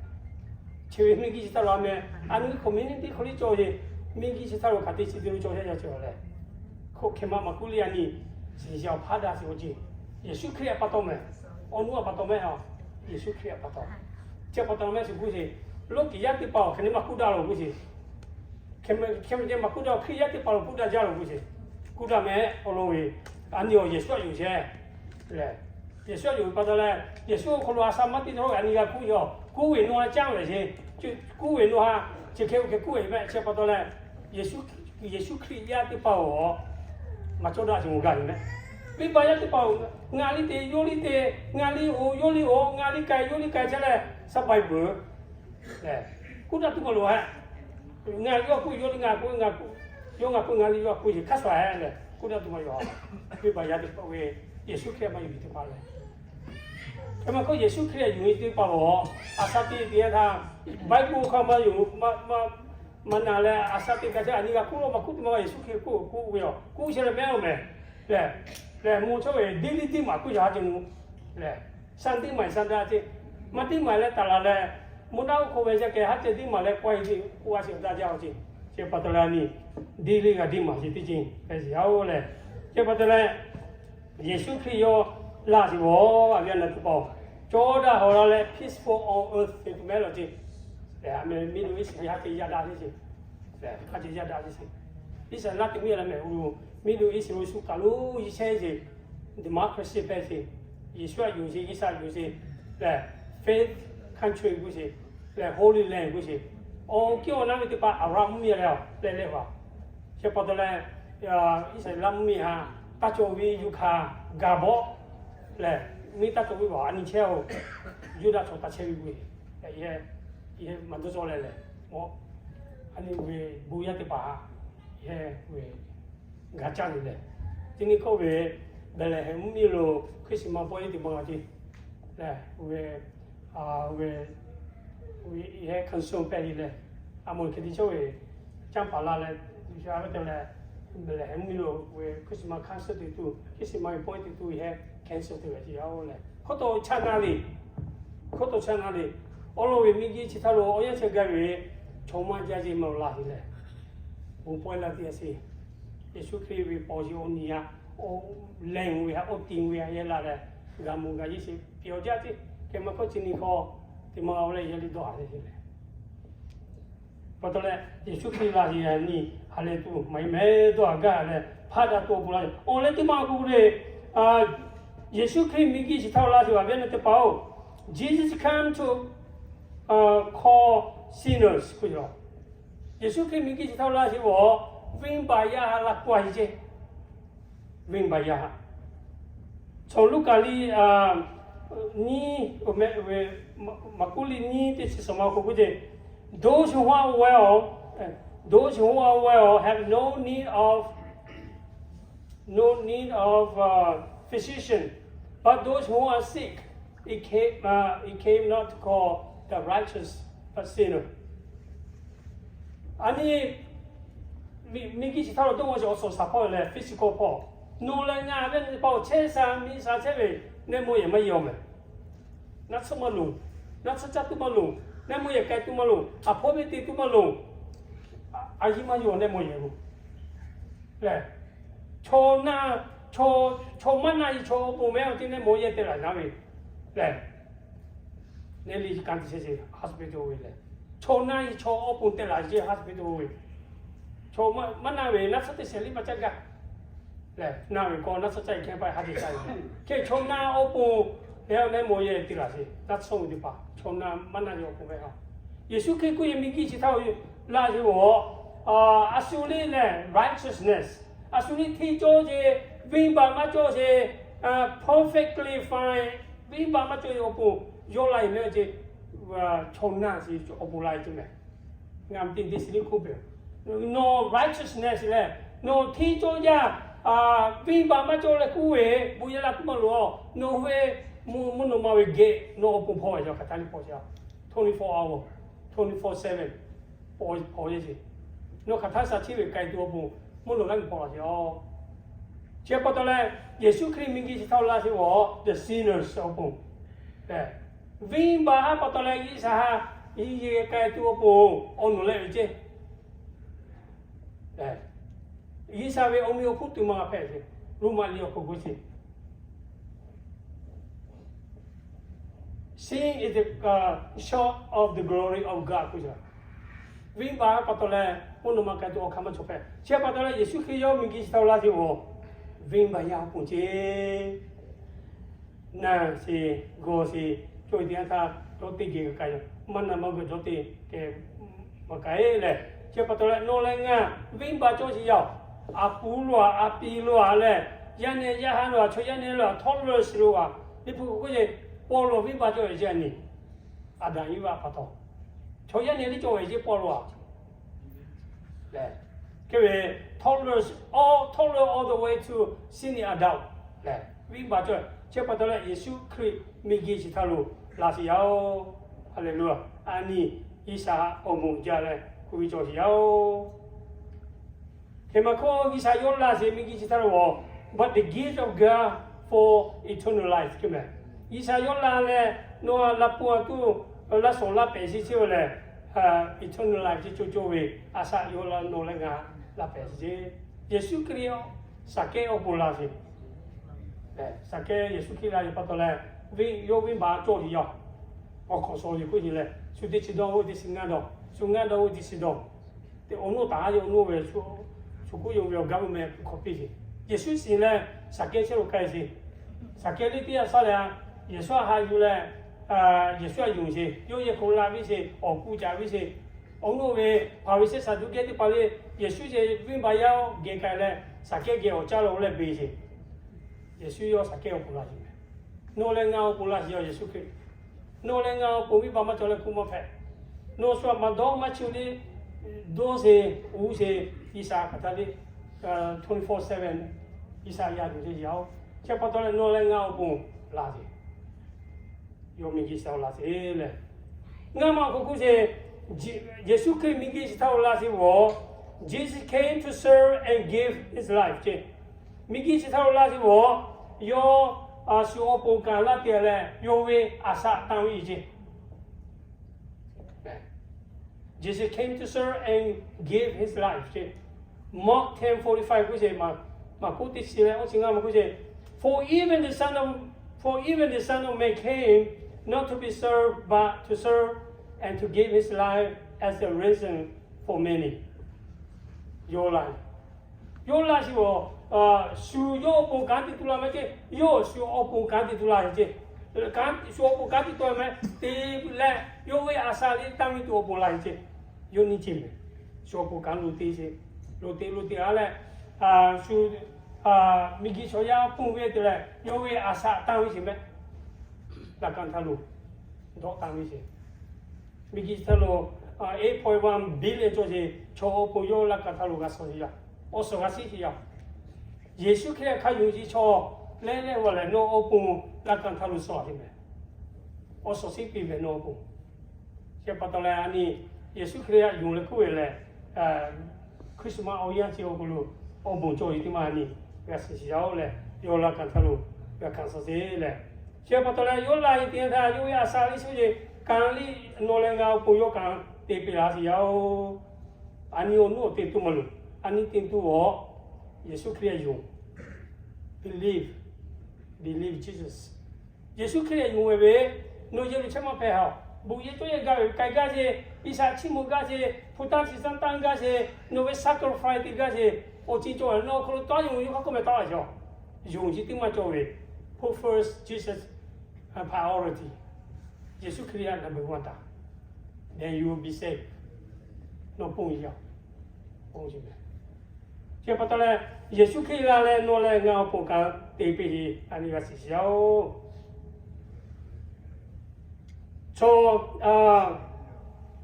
Chi ve miˬguiˬ chi htaˇ lo a meh, a nyi community hk'aw liˇ cawˬ ve, miˬguiˬ chi htaˇ lo hk'aˬ te chi te lo cawˬ yaˇ yaˇ cawˬ leh, hk'oˆ hk'e maˇ maˍ kuˉ liˇ a nyi, shiˍ shiˍ awˬ hpaˉ daꞈ sheˍ awˬ ce. Yeˍsuˆ Hkriꞈ pa taw meh, awˬ nuˉ a pa taw meh a, Yeˍsuˆ Hkriꞈ pa taw. Chi pa taw meh shiˍ kuˇ sheˍ, loˉ kiˬ yaˇ teˇ hpaˍ awˬ hk'e maˇ kuˉ daꞈ lo kuˇ sheˍ. Hk'e maˇ te maˇ kuˉ daꞈ, Hkriꞈ yaˇ teˇ hpaˍ lo kuˉ daꞈ jaˇ lo kuˇ sheˍ. Kuˉ daꞈ meh awˬ lawn ve, a nyi awˬ Yeˍsuˆ htaꞈ yonˍ sheˍ lehˬ, Yeˍsuˆ htaꞈ yonˍ ve pa taw leh, Yeˍsuˆ awˬ hk'aw lo a sha maˇ te htawˇ a nyi g'a kuˇ yaˇ, kuˇ ve nawˬ a caˇ ve sheˍ, kuˇ ve nawˬ ha, chi hk'e oˇ hk'e kuˇ ve meh. Chi pa taw leh, Yeˍsuˆ Hkriꞈ yaˇ teˇ hpaˍ awˬ maˇ cawˇ daꞈ sheˍ awˬ g'a ve meh. Venˇbaˆ yaˇ teˇ hpaˍ-oˬ, ngaˬ liˇ te, yawˇ liˇ te, ngaˬ liˇ oˬ, yawˇ liˇ oˬ, ngaˬ liˇ k'ai, yawˇ liˇ k'ai chehˇ leh, shaˉ bai beuˬ lehˬ, kuˉ daꞈ tuˬ maˇ loˍ hehꞈ. Ngaˬ yawˇ kuˇ, yawˇ liˇ ngaˬ kuˇ, ngaˬ kuˇ, yawˇ ngaˬ kuˇ, ngaˬ liˇ yawˇ kuˇ sheˍ hk'a shuˍ hehꞈ lehˬ, kuˉ daꞈ tuˬ maˇ loˍ. Venˇbaˆ yaˇ teˇ hpaˍ ve, Yeˍsuˆ Hkriꞈ maˇ yonˍ ve teˇ hpaˍ lehˬ, hk'e maˇ k'oˆ Yeˍsuˆ Hkriꞈ yonˍ ve teˇ hpaˍ-oˬ, a shaˉ teˇ te yanˇ htaˇ, Bible hk'aˇ maˇ yonˍ, maˇ na leh a shaˉ teˇ ka chehˇ a nyi g'a kuˇ lo maˇ kuˇ teˇ maˇ Yeˍsuˆ Hkriꞈ kuˇ kuˇ ve yoˬ. Kuˇ chehˇ leh mehˉ-oˬ mehˍ lehˬ, lehˬ mvuhˇ chawˇ ve deˇ liˇ deˇ maˍ kuˇ yaˇ ha ce mvuhˇ lehˬ, shaˉ deˇ maˍ shaˉ daꞈ ce, maˇ deˇ maˍ leh taˍ laˬ leh, mvuhˇ naw oˇ hk'aw ve yaˇ kehˬ haˉ ceh deˇ maˍ leh k'awꞈ e ce, oˇ a sheˍ daꞈ jaˇ-oˬ ce. Chi pa taw leh a nyi deˇ liˇ g'a deˇ maˍ ce teˇ ceuˬ hpehꞈ sheˍ yaˇ-oˬ lehˬ, chi pa taw leh Yeˍsuˆ Hkriꞈ yawˇ laˇ sheˍ ve, a ve a naˬ teˇ hpaˍ-oˬ, cawˇ daꞈ hawˍ la leh peaceful on earth te tuˬ mehˉ law ce. Lehˬ, a meh Middle East ve ha te yaˇ daꞈ teˇ sheˍ, ha te yaˇ daꞈ teˇ sheˍ, Iˉsaˍreˍlaˆ teˇ mvuhˇ yaˇ la mehˍ g'uˇ, Middle East ve shu kaˬ lo yiˇ chehˇ sheˍ, democracy hpehꞈ sheˍ, Yeˍsuˆ htaꞈ yonˍ sheˍ, Iˉsaˍreˍlaˆ yonˍ sheˍ lehˬ, faith country k'oˆ sheˍ lehˬ, Holy Land k'oˆ sheˍ. Awˬ kiˇ awˬ naˉ ve teˇ hpaˍ Arab mvuhˇ miˬ leh leh va. Chi pa taw leh, Iˉsaˍreˍlaˆ mvuhˇ miˬ ha taˇ cawˬ ve yuˬ hkanˍ gaˬ bawˆ lehˬ, miˇ taˇ cawˬ ve baˬ a nyi chehˇ-oˬ, Yuˇdaꞈ chaw taˇ chehˇ ve k'o, maˇ dawˇ cawˇ leh lehˬ, a nyi ve bon yaˇ teˇ hpaˍ ha, yehˬ ve gaˬ caˇ ve lehˬ, teˇ nyi hkawˇ ve Behˍlehˍhehnˍ mvuhˇ miˬ lo Christmas pawehˇ teˇ ma ce lehˬ, ve, ve, yehˬ hkanˍ suh pehˇ le lehˬ, a mawˬ hk'e te cawˇ ve canˇ paˍ la leh, G'uiˬsha ve te leh, Mvuhˇ leh heh mvuhˇ miˬ lo ve Christmas concert te tuˬ, Christmas ve pawehˇ te tuˬ ve heh cancel te ve ce yaˇ-oˬ lehˬ, hkawˇ taw chaˇ na le. Hkawˇ taw chaˇ na le. Awˬ lawn ve miˬ guiˬ chi htaˇ lo awˬ yanˇ chi gaˇ ve chaw maˇ jaˇ ce maˇ laˬ te leh, bon pawehˇ laˇ te yaˇ sheˍ. Yeˍsuˆ Hkriꞈ ve paw ce awˬ nyi yaˇ, awˬ lehˬ ve htaꞈ awˬ tiˍ ve htaꞈ yehˇ laˇ leh, g'a mawˬ g'a yeˇ sheˍ piˇ awˬ jaˇ ce. Kehˬ maˇ hkawˇ chi nyi hkawˇ te maˇ g'a-o leh, yaˇ le dawˇ haˍ le ce lehˬ. Pa taw leh Yeˍsuˆ Hkriꞈ laˬ sheˍ yaˇ nyi ha lehˬ tuˬ maˇ heˆ mehˍ dawˇ haˍ gaˇ leh hpaˇ daꞈ tuˬ awˬ pon laˬ. Awˬ leh teˇ maˇ k'oˆ le, Yeˍsuˆ Hkriꞈ miˬ guiˬ chi htaˇ lo laˬ sheˍ ve awˬ viˉ awˬ nyi teˇ hpaˍ-oˬ, Jesus come to call sinners k'oˆ ve. Yeˍsuˆ Hkriꞈ miˬ guiˬ chi htaˇ lo laˬ sheˍ ve awˬ, venˇbaˆ yaˇ htaꞈ laˇ k'oˆ a ce. Venˇbaˆ yaˇ htaꞈ, chaw Luˉkaꞈ liꞈ nyiˇ, Maˍkuˆ liꞈ nyiˇ teˇ chi suhˍ ma k'oˆ k'oˆ ce, those who are well, those who are well have no need of no need of physician, but those who are sick, he came, he came not to call the righteous, but sinner. A nyi, miˬ guiˬ chi htaˇ lo dawˇ g'aw sheˍ awˬ suhˍ shaˍ hpawˇ lehˬ physical hpawˇ, nawˬ leh ngaˬ ve pa awˬ chehˇ sha miˇ sha chehˇ ve nehˆ mawˇ yehˬ maˇ yehˬ-oˬ mehˍ. Naˆ tsuhˇ maˇ loˍ, naˆ tsuhˇ caˇ tuˬ maˇ loˍ, nehˆ mawˇ yehˬ k'ai tuˬ maˇ loˍ, aˬ hpawˇ ve te tuˬ maˇ loˍ. A yiˇ maˇ yehˬ nehˆ mawˇ yehˬ lo lehˬ, chaw na, chaw maˇ na e chaw awˬ pon mehˍ awˬ te nehˆ mawˇ yehˬ te laˬ naˉ ve lehˬ, nehˆ liˇ kanˉ te chehˇ ce hospital ve lehˬ, chaw na e chaw awˬ pon te laˬ ce hospital ve, chaw maˇ na ve naˆ tsuhˇ teˇ shehˍ liˇ maˇ caˇ gaˇ lehˬ, na ve k'o naˆ tsuhˇ caˇ e hkehˇ paˆ ha te caˇ ve, hk'e chaw na awˬ pon lehˬ nehˆ mawˇ yehˬ te laˬ ce. Naˆ tsuhˇ ve teˇ hpaˍ chaw na maˇ na ve awˬ pon mehˍ a. Yeˍsuˆ Hkriꞈ k'oˆ ve miˬ guiˬ chi htaˇ lo laˬ ce-oˬ, a shu liˇ lehˬ righteousness, a shu liˇ hteˇ cawˇ ce, venˇbaˆ maˇ cawˇ ce, perfectly fine, venˇbaˆ maˇ cawˇ ve awˬ pon yawˇ laˬ e mehˍ ce, chaw na ce awˬ pon laˬ e ce mehˍ. Ngaˬ teˇ te shiˍ liˇ k'oˆ peuˬ, nawˬ righteousness lehˬ nawˬ hteˇ cawˇ jaˇ, venˇbaˆ maˇ cawˇ leh k'oˆ ve bon yehˬ laˇ tuˬ maˇ loˍ. Nawˬ hui mvuhˇ naw ma ve geh nawˬ awˬ pon hpaw ve yaˇ hk'aˬ htaˇ liˇ hpaw ce, twenty-four hour, twenty-four seven hpaw ve ce. Nawˬ hk'aˬ htaˇ sha chiˇ ve k'ai tuˬ awˬ pon mvuhˇ naw g'aˇ miˬ hpaw laˬ ce a. Chi pa taw leh Yeˍsuˆ Hkriꞈ miˬ guiˬ chi htaˇ lo laˬ ce ve awˬ the sinners awˬ pon, venˇbaˆ haˉ pa taw leh G'uiˬsha haˉ yehˬ k'ai tuˬ awˬ pon awˬ nawˬ leh ve ce. G'uiˬsha ve awˬ meh awˬ hkuˇ tuˬ maˇ g'a hpehꞈ ve, Roˉmaꞈ liꞈ awˬ hk'aw k'oˆ ce, Sin is the, uh, short of the glory of God k'oˆ ce. Venˇbaˆ pa taw leh mvuhˇ naw ma k'ai tuˬ awˬ hk'aˇ maˇ cawˬ hpehꞈ. Chi pa taw leh Yeˍsuˆ Hkriꞈ yawˇ miˬ guiˬ chi htaˇ lo laˇ ce-oˬ, venˇbaˆ yaˇ awˬ pon ce. Na sheˍ, g'aw sheˍ, cawˇ ve teˇ yanˇ htaˇ jawˇ teˇ geh k'ai, maˇ na maˇ g'aw jawˇ teˇ geh maˇ k'ai lehˬ, chi pa taw leh nawˬ leh ngaˬ venˇbaˆ cawˇ sheˍ yaˇ-oˬ. A puˍ lo a, a piˍ lo a lehˬ, yaˇ nehˬ yaˇ ha lo a, chaw yaˇ nehˬ lo a, htawˇ lo shiˍ lo a, liꞈ hpu k'oˆ ce, paw lo venˇbaˆ cawˇ ve ce a nyi. Aˍdanˍ Eˇvaˆ pa taw, chaw yaˇ nehˬ liˇ cawˇ ve ce paw lo a. Lehˬ, hk'e ve toddler, all, toddler all the way to senior adult lehˬ, venˇbaˆ cawˇ. Chi pa taw leh Yeˍsuˆ Hkriꞈ miˬ guiˬ chi htaˇ lo laˬ sheˍ yaˇ-oˬ. Haˍleˍluˆ. A nyi, G'uiˬsha awˬ moˍ jaˇ leh hk'oˆ ve cawˬ sheˍ yaˇ-oˬ. Hk'e maˇ hkawˇ G'uiˬsha yawˇ laˬ sheˍ miˬ guiˬ chi htaˇ lo, but the gift of God for eternal life k'oˆ mehˍ. G'uiˬsha yawˇ laˬ leh nawˬ laꞈ pon a tuˬ laˇ shawˍ laˇ pehˍ sheˍ chehˇ-oˬ lehˬ, eternal life ce co co ve a shaꞈ yawˇ laˬ nawˬ leh ngaˬ laˇ pehˍ sheˍ ce. Yeˍsuˆ Hkriꞈ Saˍkehˇ awˬ pon laˬ sheˍ. Saˍkehˇ Yeˍsuˆ Hkriꞈ laˬ ve pa taw leh, yawˇ venˇbaˆ cawˇ sheˍ yaˇ. Awˬ hkawnˍ shawˍ yeˬ k'oˆ sheˍ leh, shu teˇ chi dawˇ oˇ teˇ chi ngaˇ dawˇ, shu ngaˇ dawˇ oˇ teˇ chi dawˇ. Teˇ awˬ nawˇ taˍ a yawˇ awˬ nawˇ ve shu k'oˆ yonˍ ve awˬ gaˇ ve meh hk'awꞈ piˇ sheˍ. Yeˍsuˆ shiˍ leh Saˍkehˇ chehˇ lo k'ai sheˍ. Saˍkehˇ liˇ teˇ yanˇ shaˉ leh a, Yeˍsuˆ a ha yuˬ leh, Yeˍsuˆ a yonˍ sheˍ. Yawˇ yehˬ hk'oˆ la viˇ sheˍ, awˬ kuˬ caˍ viˇ sheˍ. Awˬ nawˇ ve Hpaˍriˍsehˇ Saˍduˆkehˇ teˇ hpaˍ le, Yeˍsuˆ ce venˇbaˆ yaˇ geh k'ai leh, Saˍkehˇ geh awˬ caˇ lo leh beˬ sheˍ. Yeˍsuˆ yawˇ Saˍkehˇ awˬ pon laˬ sheˍ mehˍ. Nawˬ leh ngaˬ awˬ pon laˬ sheˍ yaˇ-oˬ, Yeˍsuˆ Hkriꞈ. Nawˬ leh ngaˬ awˬ pon venˇbaˆ maˇ cawˬ leh hk'oˆ maˇ hpehꞈ. Nawˬ shu a maˇ dawˇ maˇ chi le, dawˇ sheˍ, uˉ sheˍ, G'uiˬsha hk'aˬ htaˇ le, twenty-four seven G'uiˬsha yaˇ tuˬ te yaˇ-oˬ. Chi pa taw leh nawˬ leh ngaˬ awˬ pon laˬ sheˍ. Yawˇ miˬ guiˬ chi htaˇ lo laˬ sheˍ lehˬ, ngaˇ maˇ k'oˆ k'oˆ sheˍ, Yeˍsuˆ Hkriꞈ miˬ guiˬ chi htaˇ lo laˬ sheˍ ve awˬ, Jesus came to serve and give his life ce. Miˬguiˬ chi htaꞈ lo la ce g'awˬ, yawˇ shu awˬ pon kanˍ laˇ te leh yawˇ ve a shaꞈ tanˇ ve ce. Jesus came to serve and give his life ce. Mark ten forty five k'oˆ ce, Maˍkuˆ teˇ chi leh awˇ chi ngaˇ ma k'oˆ ce, For even the Son of, for even the Son of Man came not to be served, but to serve and to give his life as a ransom for many. Yawˇ la, yawˇ la shiˍ g'awˬ, shu yawˇ awˬ pon kanˉ te tuˬ la meh ce, yawˇ shu awˬ pon kanˉ te tuˬ la ce. Shu awˬ pon kanˉ te tuˬ meh te leh, yawˇ ve a shaꞈ leh tanˇ ve tuˬ awˬ pon la ce. Yawˇ nyi ce meh, shu awˬ pon kanˉ lo te ce, lo te lo te a leh, shu miˬguiˬ chaw yaˇ ponˬ ve te leh yawˇ ve a shaꞈ tanˇ ve ce meh, laꞈ ka htaˇ lo dawˆ tanˇ ve ce. Miˬguiˬ htaˇ lo eight point one billion cawˬ ce, chaw awˬ pon yawˇ laꞈ ka htaˇ lo g'a suh ce yaˇ, awˬ suhˍ g'a shiˉ ce yaˇ. Yeˍsuˆ Hkriꞈ hk'a yonˍ ce chaw leh leh g'awˬ lehˬ, nawˬ awˬ pon laꞈ ka htaˇ lo suh ce meh, awˬ suhˍ shiˉ piˇ meh nawˬ awˬ pon. Chi pa taw leh a nyi, Yeˍsuˆ Hkriꞈ htaꞈ yonˍ leh hkuˇ ve lehˬ, Christmas awˬ yanˇ chi awˬ hk'aw lo awˬ bon cawˬ ve teˇ maˇ a nyi g'a shiˍ shiˍ yaˇ-oˬ leh, yawˇ laꞈ ka htaˇ lo g'a hkanˍ suh ce leh, chi pa taw leh yawˇ la ve teˇ yanˇ htaˇ yawˇ ve a shaꞈ leh shu ce, kanˉ liˇ nawˬ leh ngaˬ awˬ pon yawˇ kanˉ te piˇ la shiˍ yaˇ-oˬ. A nyi awˬ nuˉ awˬ te tuˬ maˇ loˬ. A nyi te tuˬ awˬ, Yeˍsuˆ Hkriꞈ htaꞈ yonˍ. Believe, believe Jesus. Yeˍsuˆ Hkriꞈ htaꞈ yonˍ ve, nawˬ yehˬ lo chehˇ maˇ hpehꞈ haꞈ. Bon yehˬ cawˇ yehˬ gaˇ ve k'ai gaˇ ce, G'uiˬsha chiˇ mvuh gaˇ ce, hpu tanˇ chi sanˇ tanˇ gaˇ ce, nawˬ ve sacrifice te gaˇ ce, awˬ ceuˬ cawˬ nawˬ awˬ hk'aw lo taˇ yonˍ ve yawˇ hk'a k'oˆ meh taˇ a yaw. Yonˍ chi teˇ maˇ cawˬ ve, put first Jesus priority. Yeˍsuˆ Hkriꞈ htaꞈ number one taˍ, then you will be saved. Nawˬ ponˬ yaˇ, ponˬ yaˇ meh. Chi pa taw leh, Yeˍsuˆ Hkriꞈ la leh nawˬ leh ngaˬ awˬ pon kanˉ te piˇ ve a nyi g'a shiˍ shiˍ yaˇ-oˬ. Chaw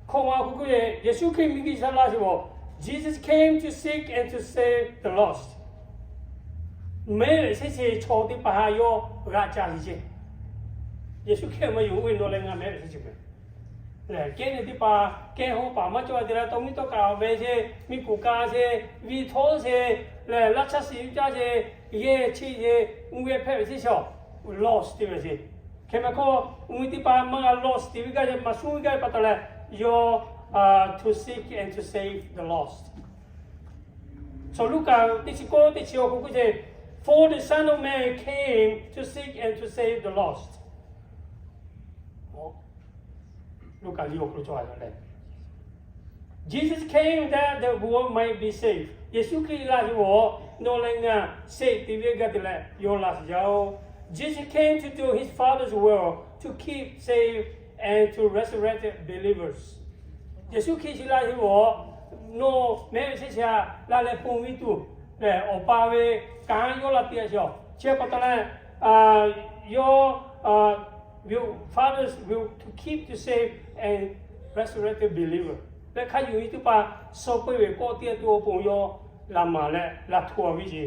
hkawꞈ ma k'oˆ k'oˆ ve, Yeˍsuˆ Hkriꞈ miˬguiˬ chi htaꞈ la shiˍ g'awˬ, Jesus came to seek and to save the lost. Mehˉ ve sheˉ chi chaw teˇ hpaˍ htaꞈ yawˇ g'a ca shiˍ ce. Yeˍsuˆ Hkriꞈ maˇ yonˍ ve nawˬ leh ngaˬ mehˉ ve sheˉ chi meh. Lehˬ kehˉ nyi teˇ hpaˍ kehˉ hawˉ paˍ maˇ cawˬ te leh tawˇ miˇ tawˇ kaꞈ awˬ meh ce, miˬ koˍ ka ce, viˇ htawˇ ce, lehˬ laˇ chaˇ shiˍ viˇ caˇ ce, yehˇ cheˇ ce, uˇ geh hpehꞈ ve sheˉ chaw, lost te ve ce. Hk'e meh hkawˇ, uˇ ve teˇ hpaˍ maˇ g'a lost te ve gaˇ ce, maˇ suhˉ ve gaˇ ve pa taw leh, yawˇ to seek and to save the lost. Chaw Luˉkaꞈ teˇ chi k'awˇ teˇ chi awˬ hk'aw k'oˆ ce, For the Son of Man came to seek and to save the lost. Luˉkaꞈ liˇ awˬ hk'aw lo cawˬ a leh, Jesus came that the world might be saved. Yeˍsuˆ Hkriꞈ la shiˍ g'awˬ nawˬ leh ngaˬ seh te ve gaˇ te leh yawˇ la shiˍ yaˇ-oˬ. Jesus came to do his Father's will to keep, save, and to resurrect believers. Yeˍsuˆ Hkriꞈ chi la shiˍ g'awˬ nawˬ mehˉ ve sheˉ chi htaꞈ la leh ponˬ ve tuˬ lehˬ, Awˬ pa ve kanˉ yawˇ la te a shiˍ-oˬ. Chi pa taw leh, yawˇ fathers will to keep, to save and resurrect the believer. Leh hk'a yonˍ ve teˇ hpaˍ suh peuˬ ve kawˆ teˇ tuˬ awˬ pon yawˇ laꞈ maˍ leh laꞈ htoꞈ ve ce,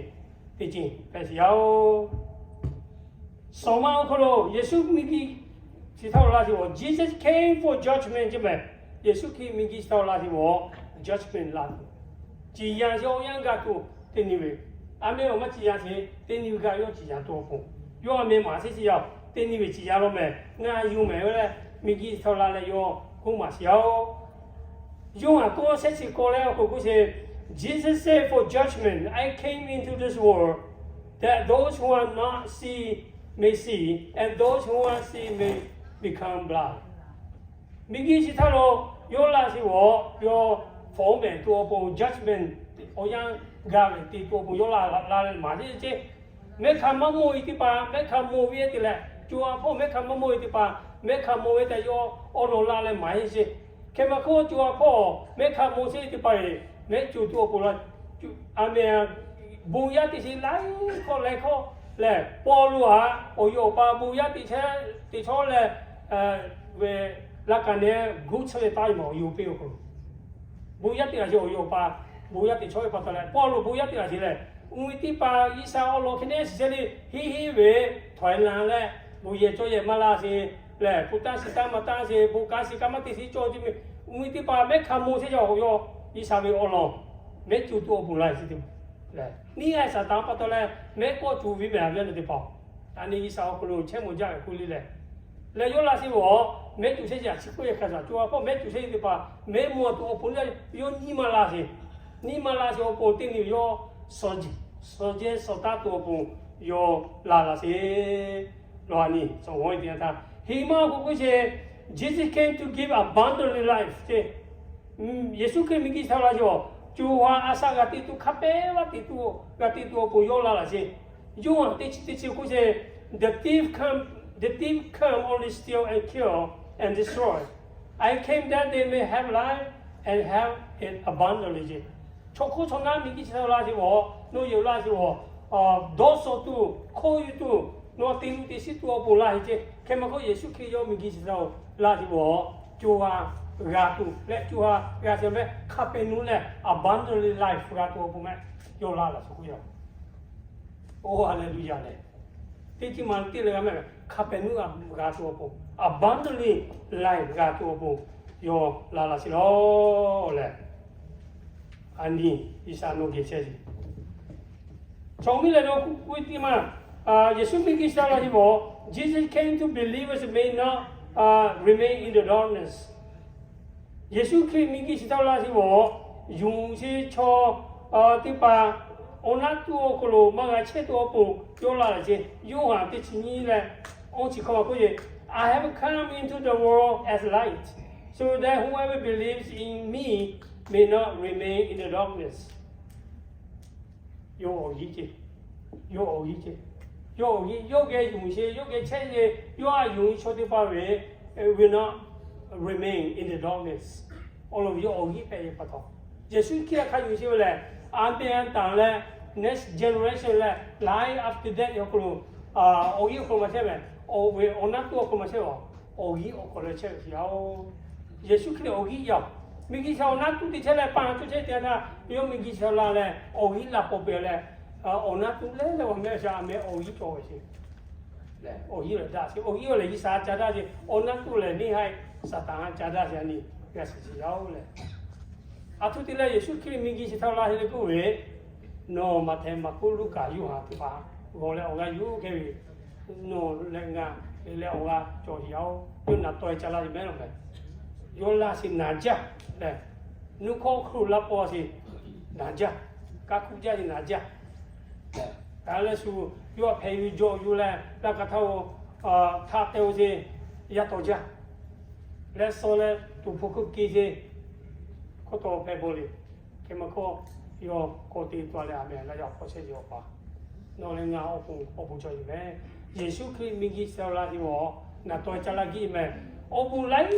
teˇ ceuˬ hpehꞈ shiˍ yaˇ-oˬ. Sawˍ maˇ awˬ hk'aw lo Yeˍsuˆ miˬguiˬ chi htaꞈ la shiˍ g'awˬ, Jesus came for judgment ce meh. Yeˍsuˆ Hkriꞈ miˬguiˬ chi htaꞈ la shiˍ g'awˬ judgment la tuˬ, ciˍ yanˍ sheˍ awˬ yanˇ gaˬ tuˬ teˇ nyi ve, a meh awˬ maˇ ciˍ yanˍ sheˍ teˇ nyi ve gaˬ yawˇ ciˍ yanˍ tuˬ awˬ pon, yawˇ a meh maˍ sheˉ chi yaˇ-oˬ, teˇ nyi ve ciˍ yanˍ law meh, ngaˬ yonˍ mehˍ ve leh miˬguiˬ chi htaꞈ la leh yawˇ k'oˆ maˍ shiˍ yaˇ-oˬ. Yoˇhanˬ k'oˆ shehˆ chi k'awˇ leh awˬ hk'aw k'oˆ sheˍ, Jesus said, For judgment I came into this world, that those who are not see may see, and those who are see may become blind. Miˬguiˬ chi htaꞈ lo yawˇ la shiˍ g'awˬ yawˇ hpawˍ mehˍ tuˬ awˬ pon judgment awˬ yanˇ gaˬ ve te tuˬ awˬ pon yawˇ la la leh maˍ sheˉ ce. Mehˆ hk'a maˇ mawˬ ve teˇ hpaˍ mehˆ hk'a mawˬ ve te leh, co ha hpawˇ mehˆ hk'a maˇ mawˬ ve teˇ hpaˍ mehˆ hk'a mawˬ ve tehꞈ yawˇ awˬ lawn la leh maˍ sheˉ ce. Hk'e meh hk'oˆ co ha hpawˇ mehˆ hk'a mawˬ sheˉ teˇ hpaˍ-e, mehˆ co tuˬ awˬ pon la, a meh, bon yaˇ teꞈ sheˍ laiˉ hkawˇ laiˉ hkawˇ lehˬ, Pawˇluꞈ htaꞈ awˬ yawˇ awˬ pa bon yaˇ teꞈ chehˇ teꞈ chawˇ leh ve laˇ kaꞈ nehˬ gu chehˇ ve taˇ ve maˬ awˬ yawˇ piˇ awˬ hk'aw lo bon yaˇ teꞈ laˬ sheˍ awˬ yawˇ awˬ pa bon yaˇ teꞈ chawˇ ve pa taw leh, Pawˇluꞈ bon yaˇ teꞈ laˬ sheˍ lehˬ, uˇ ve teˇ hpaˍ G'uiˬsha awˬ lawn hk'e nehˉ shiˍ chehˇ le heˆ heˆ ve htawꞈ e la leh, bon yehˬ cawˇ yehˬ maˇ la sheˍ lehˬ, hpu tanˇ shiˍ tanˇ maˇ tanˇ sheˍ, bon kanˉ shiˍ kanˉ maˇ te shiˍ cawˇ ce meh, uˇ ve teˇ hpaˍ mehˆ hk'a mawˬ sheˉ ca awˬ yawˇ G'uiˬsha ve awˬ lawn Mehˉ co tuˬ awˬ pon laˇ ve teˇ hpaˍ lehˬ, neˇ haiˬ Saˍtanˍ pa taw leh mehˉ kawˆ co ve mehˍ a ve a nyi teˇ hpaˍ, yaꞈ nyi G'uiˬsha awˬ hk'aw lo chehˇ mawˬ jaˇ ve k'oˆ le lehˬ, leh yawˇ laˇ sheˍ ve awˬ mehˉ co chehˇ sheˍ a chi k'oˆ ve hk'a shuˍ, co ha hpawˇ mehˉ co chehˇ ve teˇ hpaˍ mehˉ mawˬ tuˬ awˬ pon lehˬ, yawˇ nyiˇ ma laˇ sheˍ. Nyiˇ ma laˇ sheˍ awˬ pon teˇ nyi yawˇ shawˍ jeˬ shawˍ taˉ tuˬ awˬ pon yawˇ laˇ laˇ sheˍ. Lawˬ a nyi, sawˍ g'awˇ ve teˇ yanˇ htaˇ, heˍ maˇ k'oˆ k'oˆ sheˍ, Jesus came to give abundant life ce. Yeˍsuˆ Hkriꞈ miˬguiˬ chi htaꞈ laˇ sheˍ awˬ, co ha a shaꞈ g'a te tuˬ hk'a pehˉ vaˇ te tuˬ g'a te tuˬ awˬ pon yawˇ laˇ laˇ sheˍ. Yoˇhanˬ teˇ chi teˇ chi k'oˆ sheˍ, the thief come, the thief come only steal and kill and destroy. I came that they may have life and have it abundantly ce. Chaw hk'oˆ chaw naˉ miˬguiˬ chi htaꞈ laˇ sheˍ awˬ, nawˬ yehˬ laˇ sheˍ awˬ, dawˇ sawˍ tuˬ, hk'oˆ yuˬ tuˬ, nawˬ te nuˇ te shiˉ tuˬ awˬ pon laˇ sheˍ ce. Hk'e maˇ k'oˆ, Yeˍsuˆ Hkriꞈ yawˇ miˬguiˬ chi htaꞈ laˇ sheˍ awˬ, co ha g'a tuˬ leh co ha g'a sheˍ mehˆ hk'a pehˉ nuˇ leh abundantly life g'a tuˬ awˬ pon mehˆ yawˇ laˇ laˇ sheˍ k'oˆ yaˇ. Oˇ, Haˍleˍluˍyaˍ lehˬ, teˇ chi ma teˇ leh g'a mehˆ hk'a pehˉ nuˇ g'a tuˬ awˬ pon, abundantly life g'a tuˬ awˬ pon yawˇ laˇ laˇ sheˍ lawˬ lehˬ. A nyi, G'uiˬsha nawˬ geh chehˇ sheˍ. Chaw miˇ lehˬ nawˬ k'oˆ ve teˇ ma, Yeˍsuˆ miˬguiˬ chi htaꞈ laˇ sheˍ awˬ, Jesus came to believers may not remain in the darkness. Yeˍsuˆ Hkriꞈ miˬguiˬ chi htaꞈ laˇ sheˍ awˬ, yonˍ sheˍ chaw teˇ hpaˍ awˬ naˉ tuˬ awˬ hk'aw lo maˇ g'a chehˇ tuˬ awˬ pon yawˇ laˇ laˇ sheˍ. Yoˇhanˬ teˇ chi nyiˇ leh awˇ chi hkawˇ ma k'oˆ ve, I have come into the world as light, so that whoever believes in me may not remain in the darkness. Yawˇ awˬ hiˉ ce, yawˇ awˬ hiˉ ce, yawˇ awˬ hiˉ, yawˇ geh yonˍ sheˍ, yawˇ geh chehˇ ve, yawˇ a yonˍ ve chaw teˇ hpaˍ ve, will not remain in the darkness. Awˬ lawn yawˇ awˬ hiˉ hpehꞈ ve pa taw, Yeˍsuˆ Hkriꞈ hk'a yonˍ sheˍ ve lehˬ, a pehˍ a taˍ leh, next generation leh life after death awˬ hk'aw lo, awˬ hiˉ awˬ hk'aw lo maˇ chehˇ ve, awˬ ve awˬ naˉ tuˬ awˬ hk'aw lo maˇ chehˇ ve, awˬ hiˉ awˬ hk'aw lo chehˇ ve sheˍ yaˇ oˬ. Yeˍsuˆ Hkriꞈ awˬ hiˉ yaˇ oˬ. Miˬguiˬ chi awˬ naˉ tuˬ te chehˇ leh pa tuˬ chehˇ te a htaˇ, yawˇ miˬguiˬ chi htaꞈ laˇ leh awˬ hiˉ laˇ paw peuˬ leh, awˬ naˉ tuˬ leh leh awˬ mehˆ sha a mehˆ awˬ hiˉ cawˬ ve sheˍ. Awˬ hiˉ lehˬ daꞈ sheˍ, awˬ hiˉ lehˬ G'uiˬsha ca daꞈ sheˍ, awˬ naˉ tuˬ lehˬ neˇ haiˬ Saˍtanˍ ca daꞈ sheˍ a nyi g'a shiˍ sheˍ yaˇ oˬ lehˬ. A htoꞈ te leh Yeˍsuˆ Hkriꞈ miˬguiˬ chi htaꞈ laˇ sheˍ leh k'oˆ ve, nawˬ Maꞈhtehˍ, Maˍkuˆ, Luˉkaꞈ, Yoˇhanˬ teˇ hpaˍ g'awˬ leh awˬ g'aˇ yuˬ hk'e ve, nawˬ leh ngaˬ leh awˬ g'aˇ cawˬ sheˍ yaˇ oˬ. Yawˇ naˬ taw e ca laˇ sheˍ mehˉ law mehˬ. Yawˇ laˇ sheˍ naˍ jaˇ lehˬ, nuˇ hkawˇ hk'oˆ laˇ paw sheˍ naˍ jaˇ, kaˇ hkuˆ jaˇ sheˍ naˍ jaˇ. Kaꞈ leh shu yawˇ a hpehꞈ yuˬ jawˬ yuˬ leh laˇ kaꞈ htaˇ o, htaꞈ te o sheˍ, yaˇ taw jaˇ. Leh suh leh tuˍ hpu hk'oˆ ke sheˍ, hkawˇ taw hpehꞈ bawˬ le. Hk'e maˇ hkawˇ, yawˇ k'awꞈ te taw leh a mehˍ laˇ yaˇ hk'aw chehˇ sheˍ awˬ pa, nawˬ leh ngaˬ awˬ pon awˬ bon cawˬ sheˍ mehˬ. Yeˍsuˆ Hkriꞈ miˬguiˬ chi htaꞈ laˇ sheˍ awˬ, naˬ taw e ca laˇ giˆ mehˬ. Awˬ bon laiˉ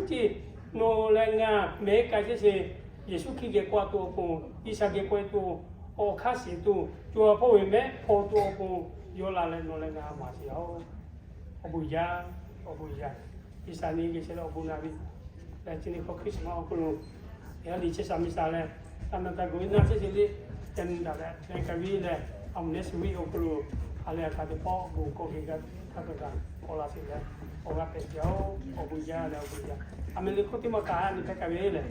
ceuˬ nawˬ leh ngaˬ mehˉ k'ai chehˇ sheˍ. Yeˍsuˆ Hkriꞈ geh k'oˆ tuˬ awˬ pon, G'uiˬsha geh k'oˆ tuˬ, awˬ hk'aˇ shiˍ tuˬ, co ha hpawˇ ve mehˉ hpaw tuˬ awˬ pon yawˇ laˇ leh nawˬ leh ngaˬ maˍ sheˍ yaˇ oˬ. Awˬ bon yaˇ, awˬ bon yaˇ. G'uiˬsha nyi geh chehˇ leh awˬ bon naꞈ ve, leh chi nyi hk'aw Christmas awˬ hk'aw lo yaˇ liꞈ chehˇ shaˍ miˬ shaˍ leh, taˇ na taˇ gu ve naˇ chehˇ sheˍ le. Ca nyi daꞈ leh leh ka viˉ leh, a moˍ neˇ suˍ viˉ awˬ hk'aw lo ha leh a htaꞈ teˇ pawˆ bon hkawˇ geh g'a htaˇ kaꞈ kaꞈ k'awꞈ la sheˍ leh, awˬ g'aˇ pehꞈ sheˍ yaˇ oˬ. Awˬ bon yaˇ leh awˬ bon yaˇ. A mehˍ le hk'oˆ teˇ maˇ kaꞈ a nyi hpehˇ ka ve lehˬ,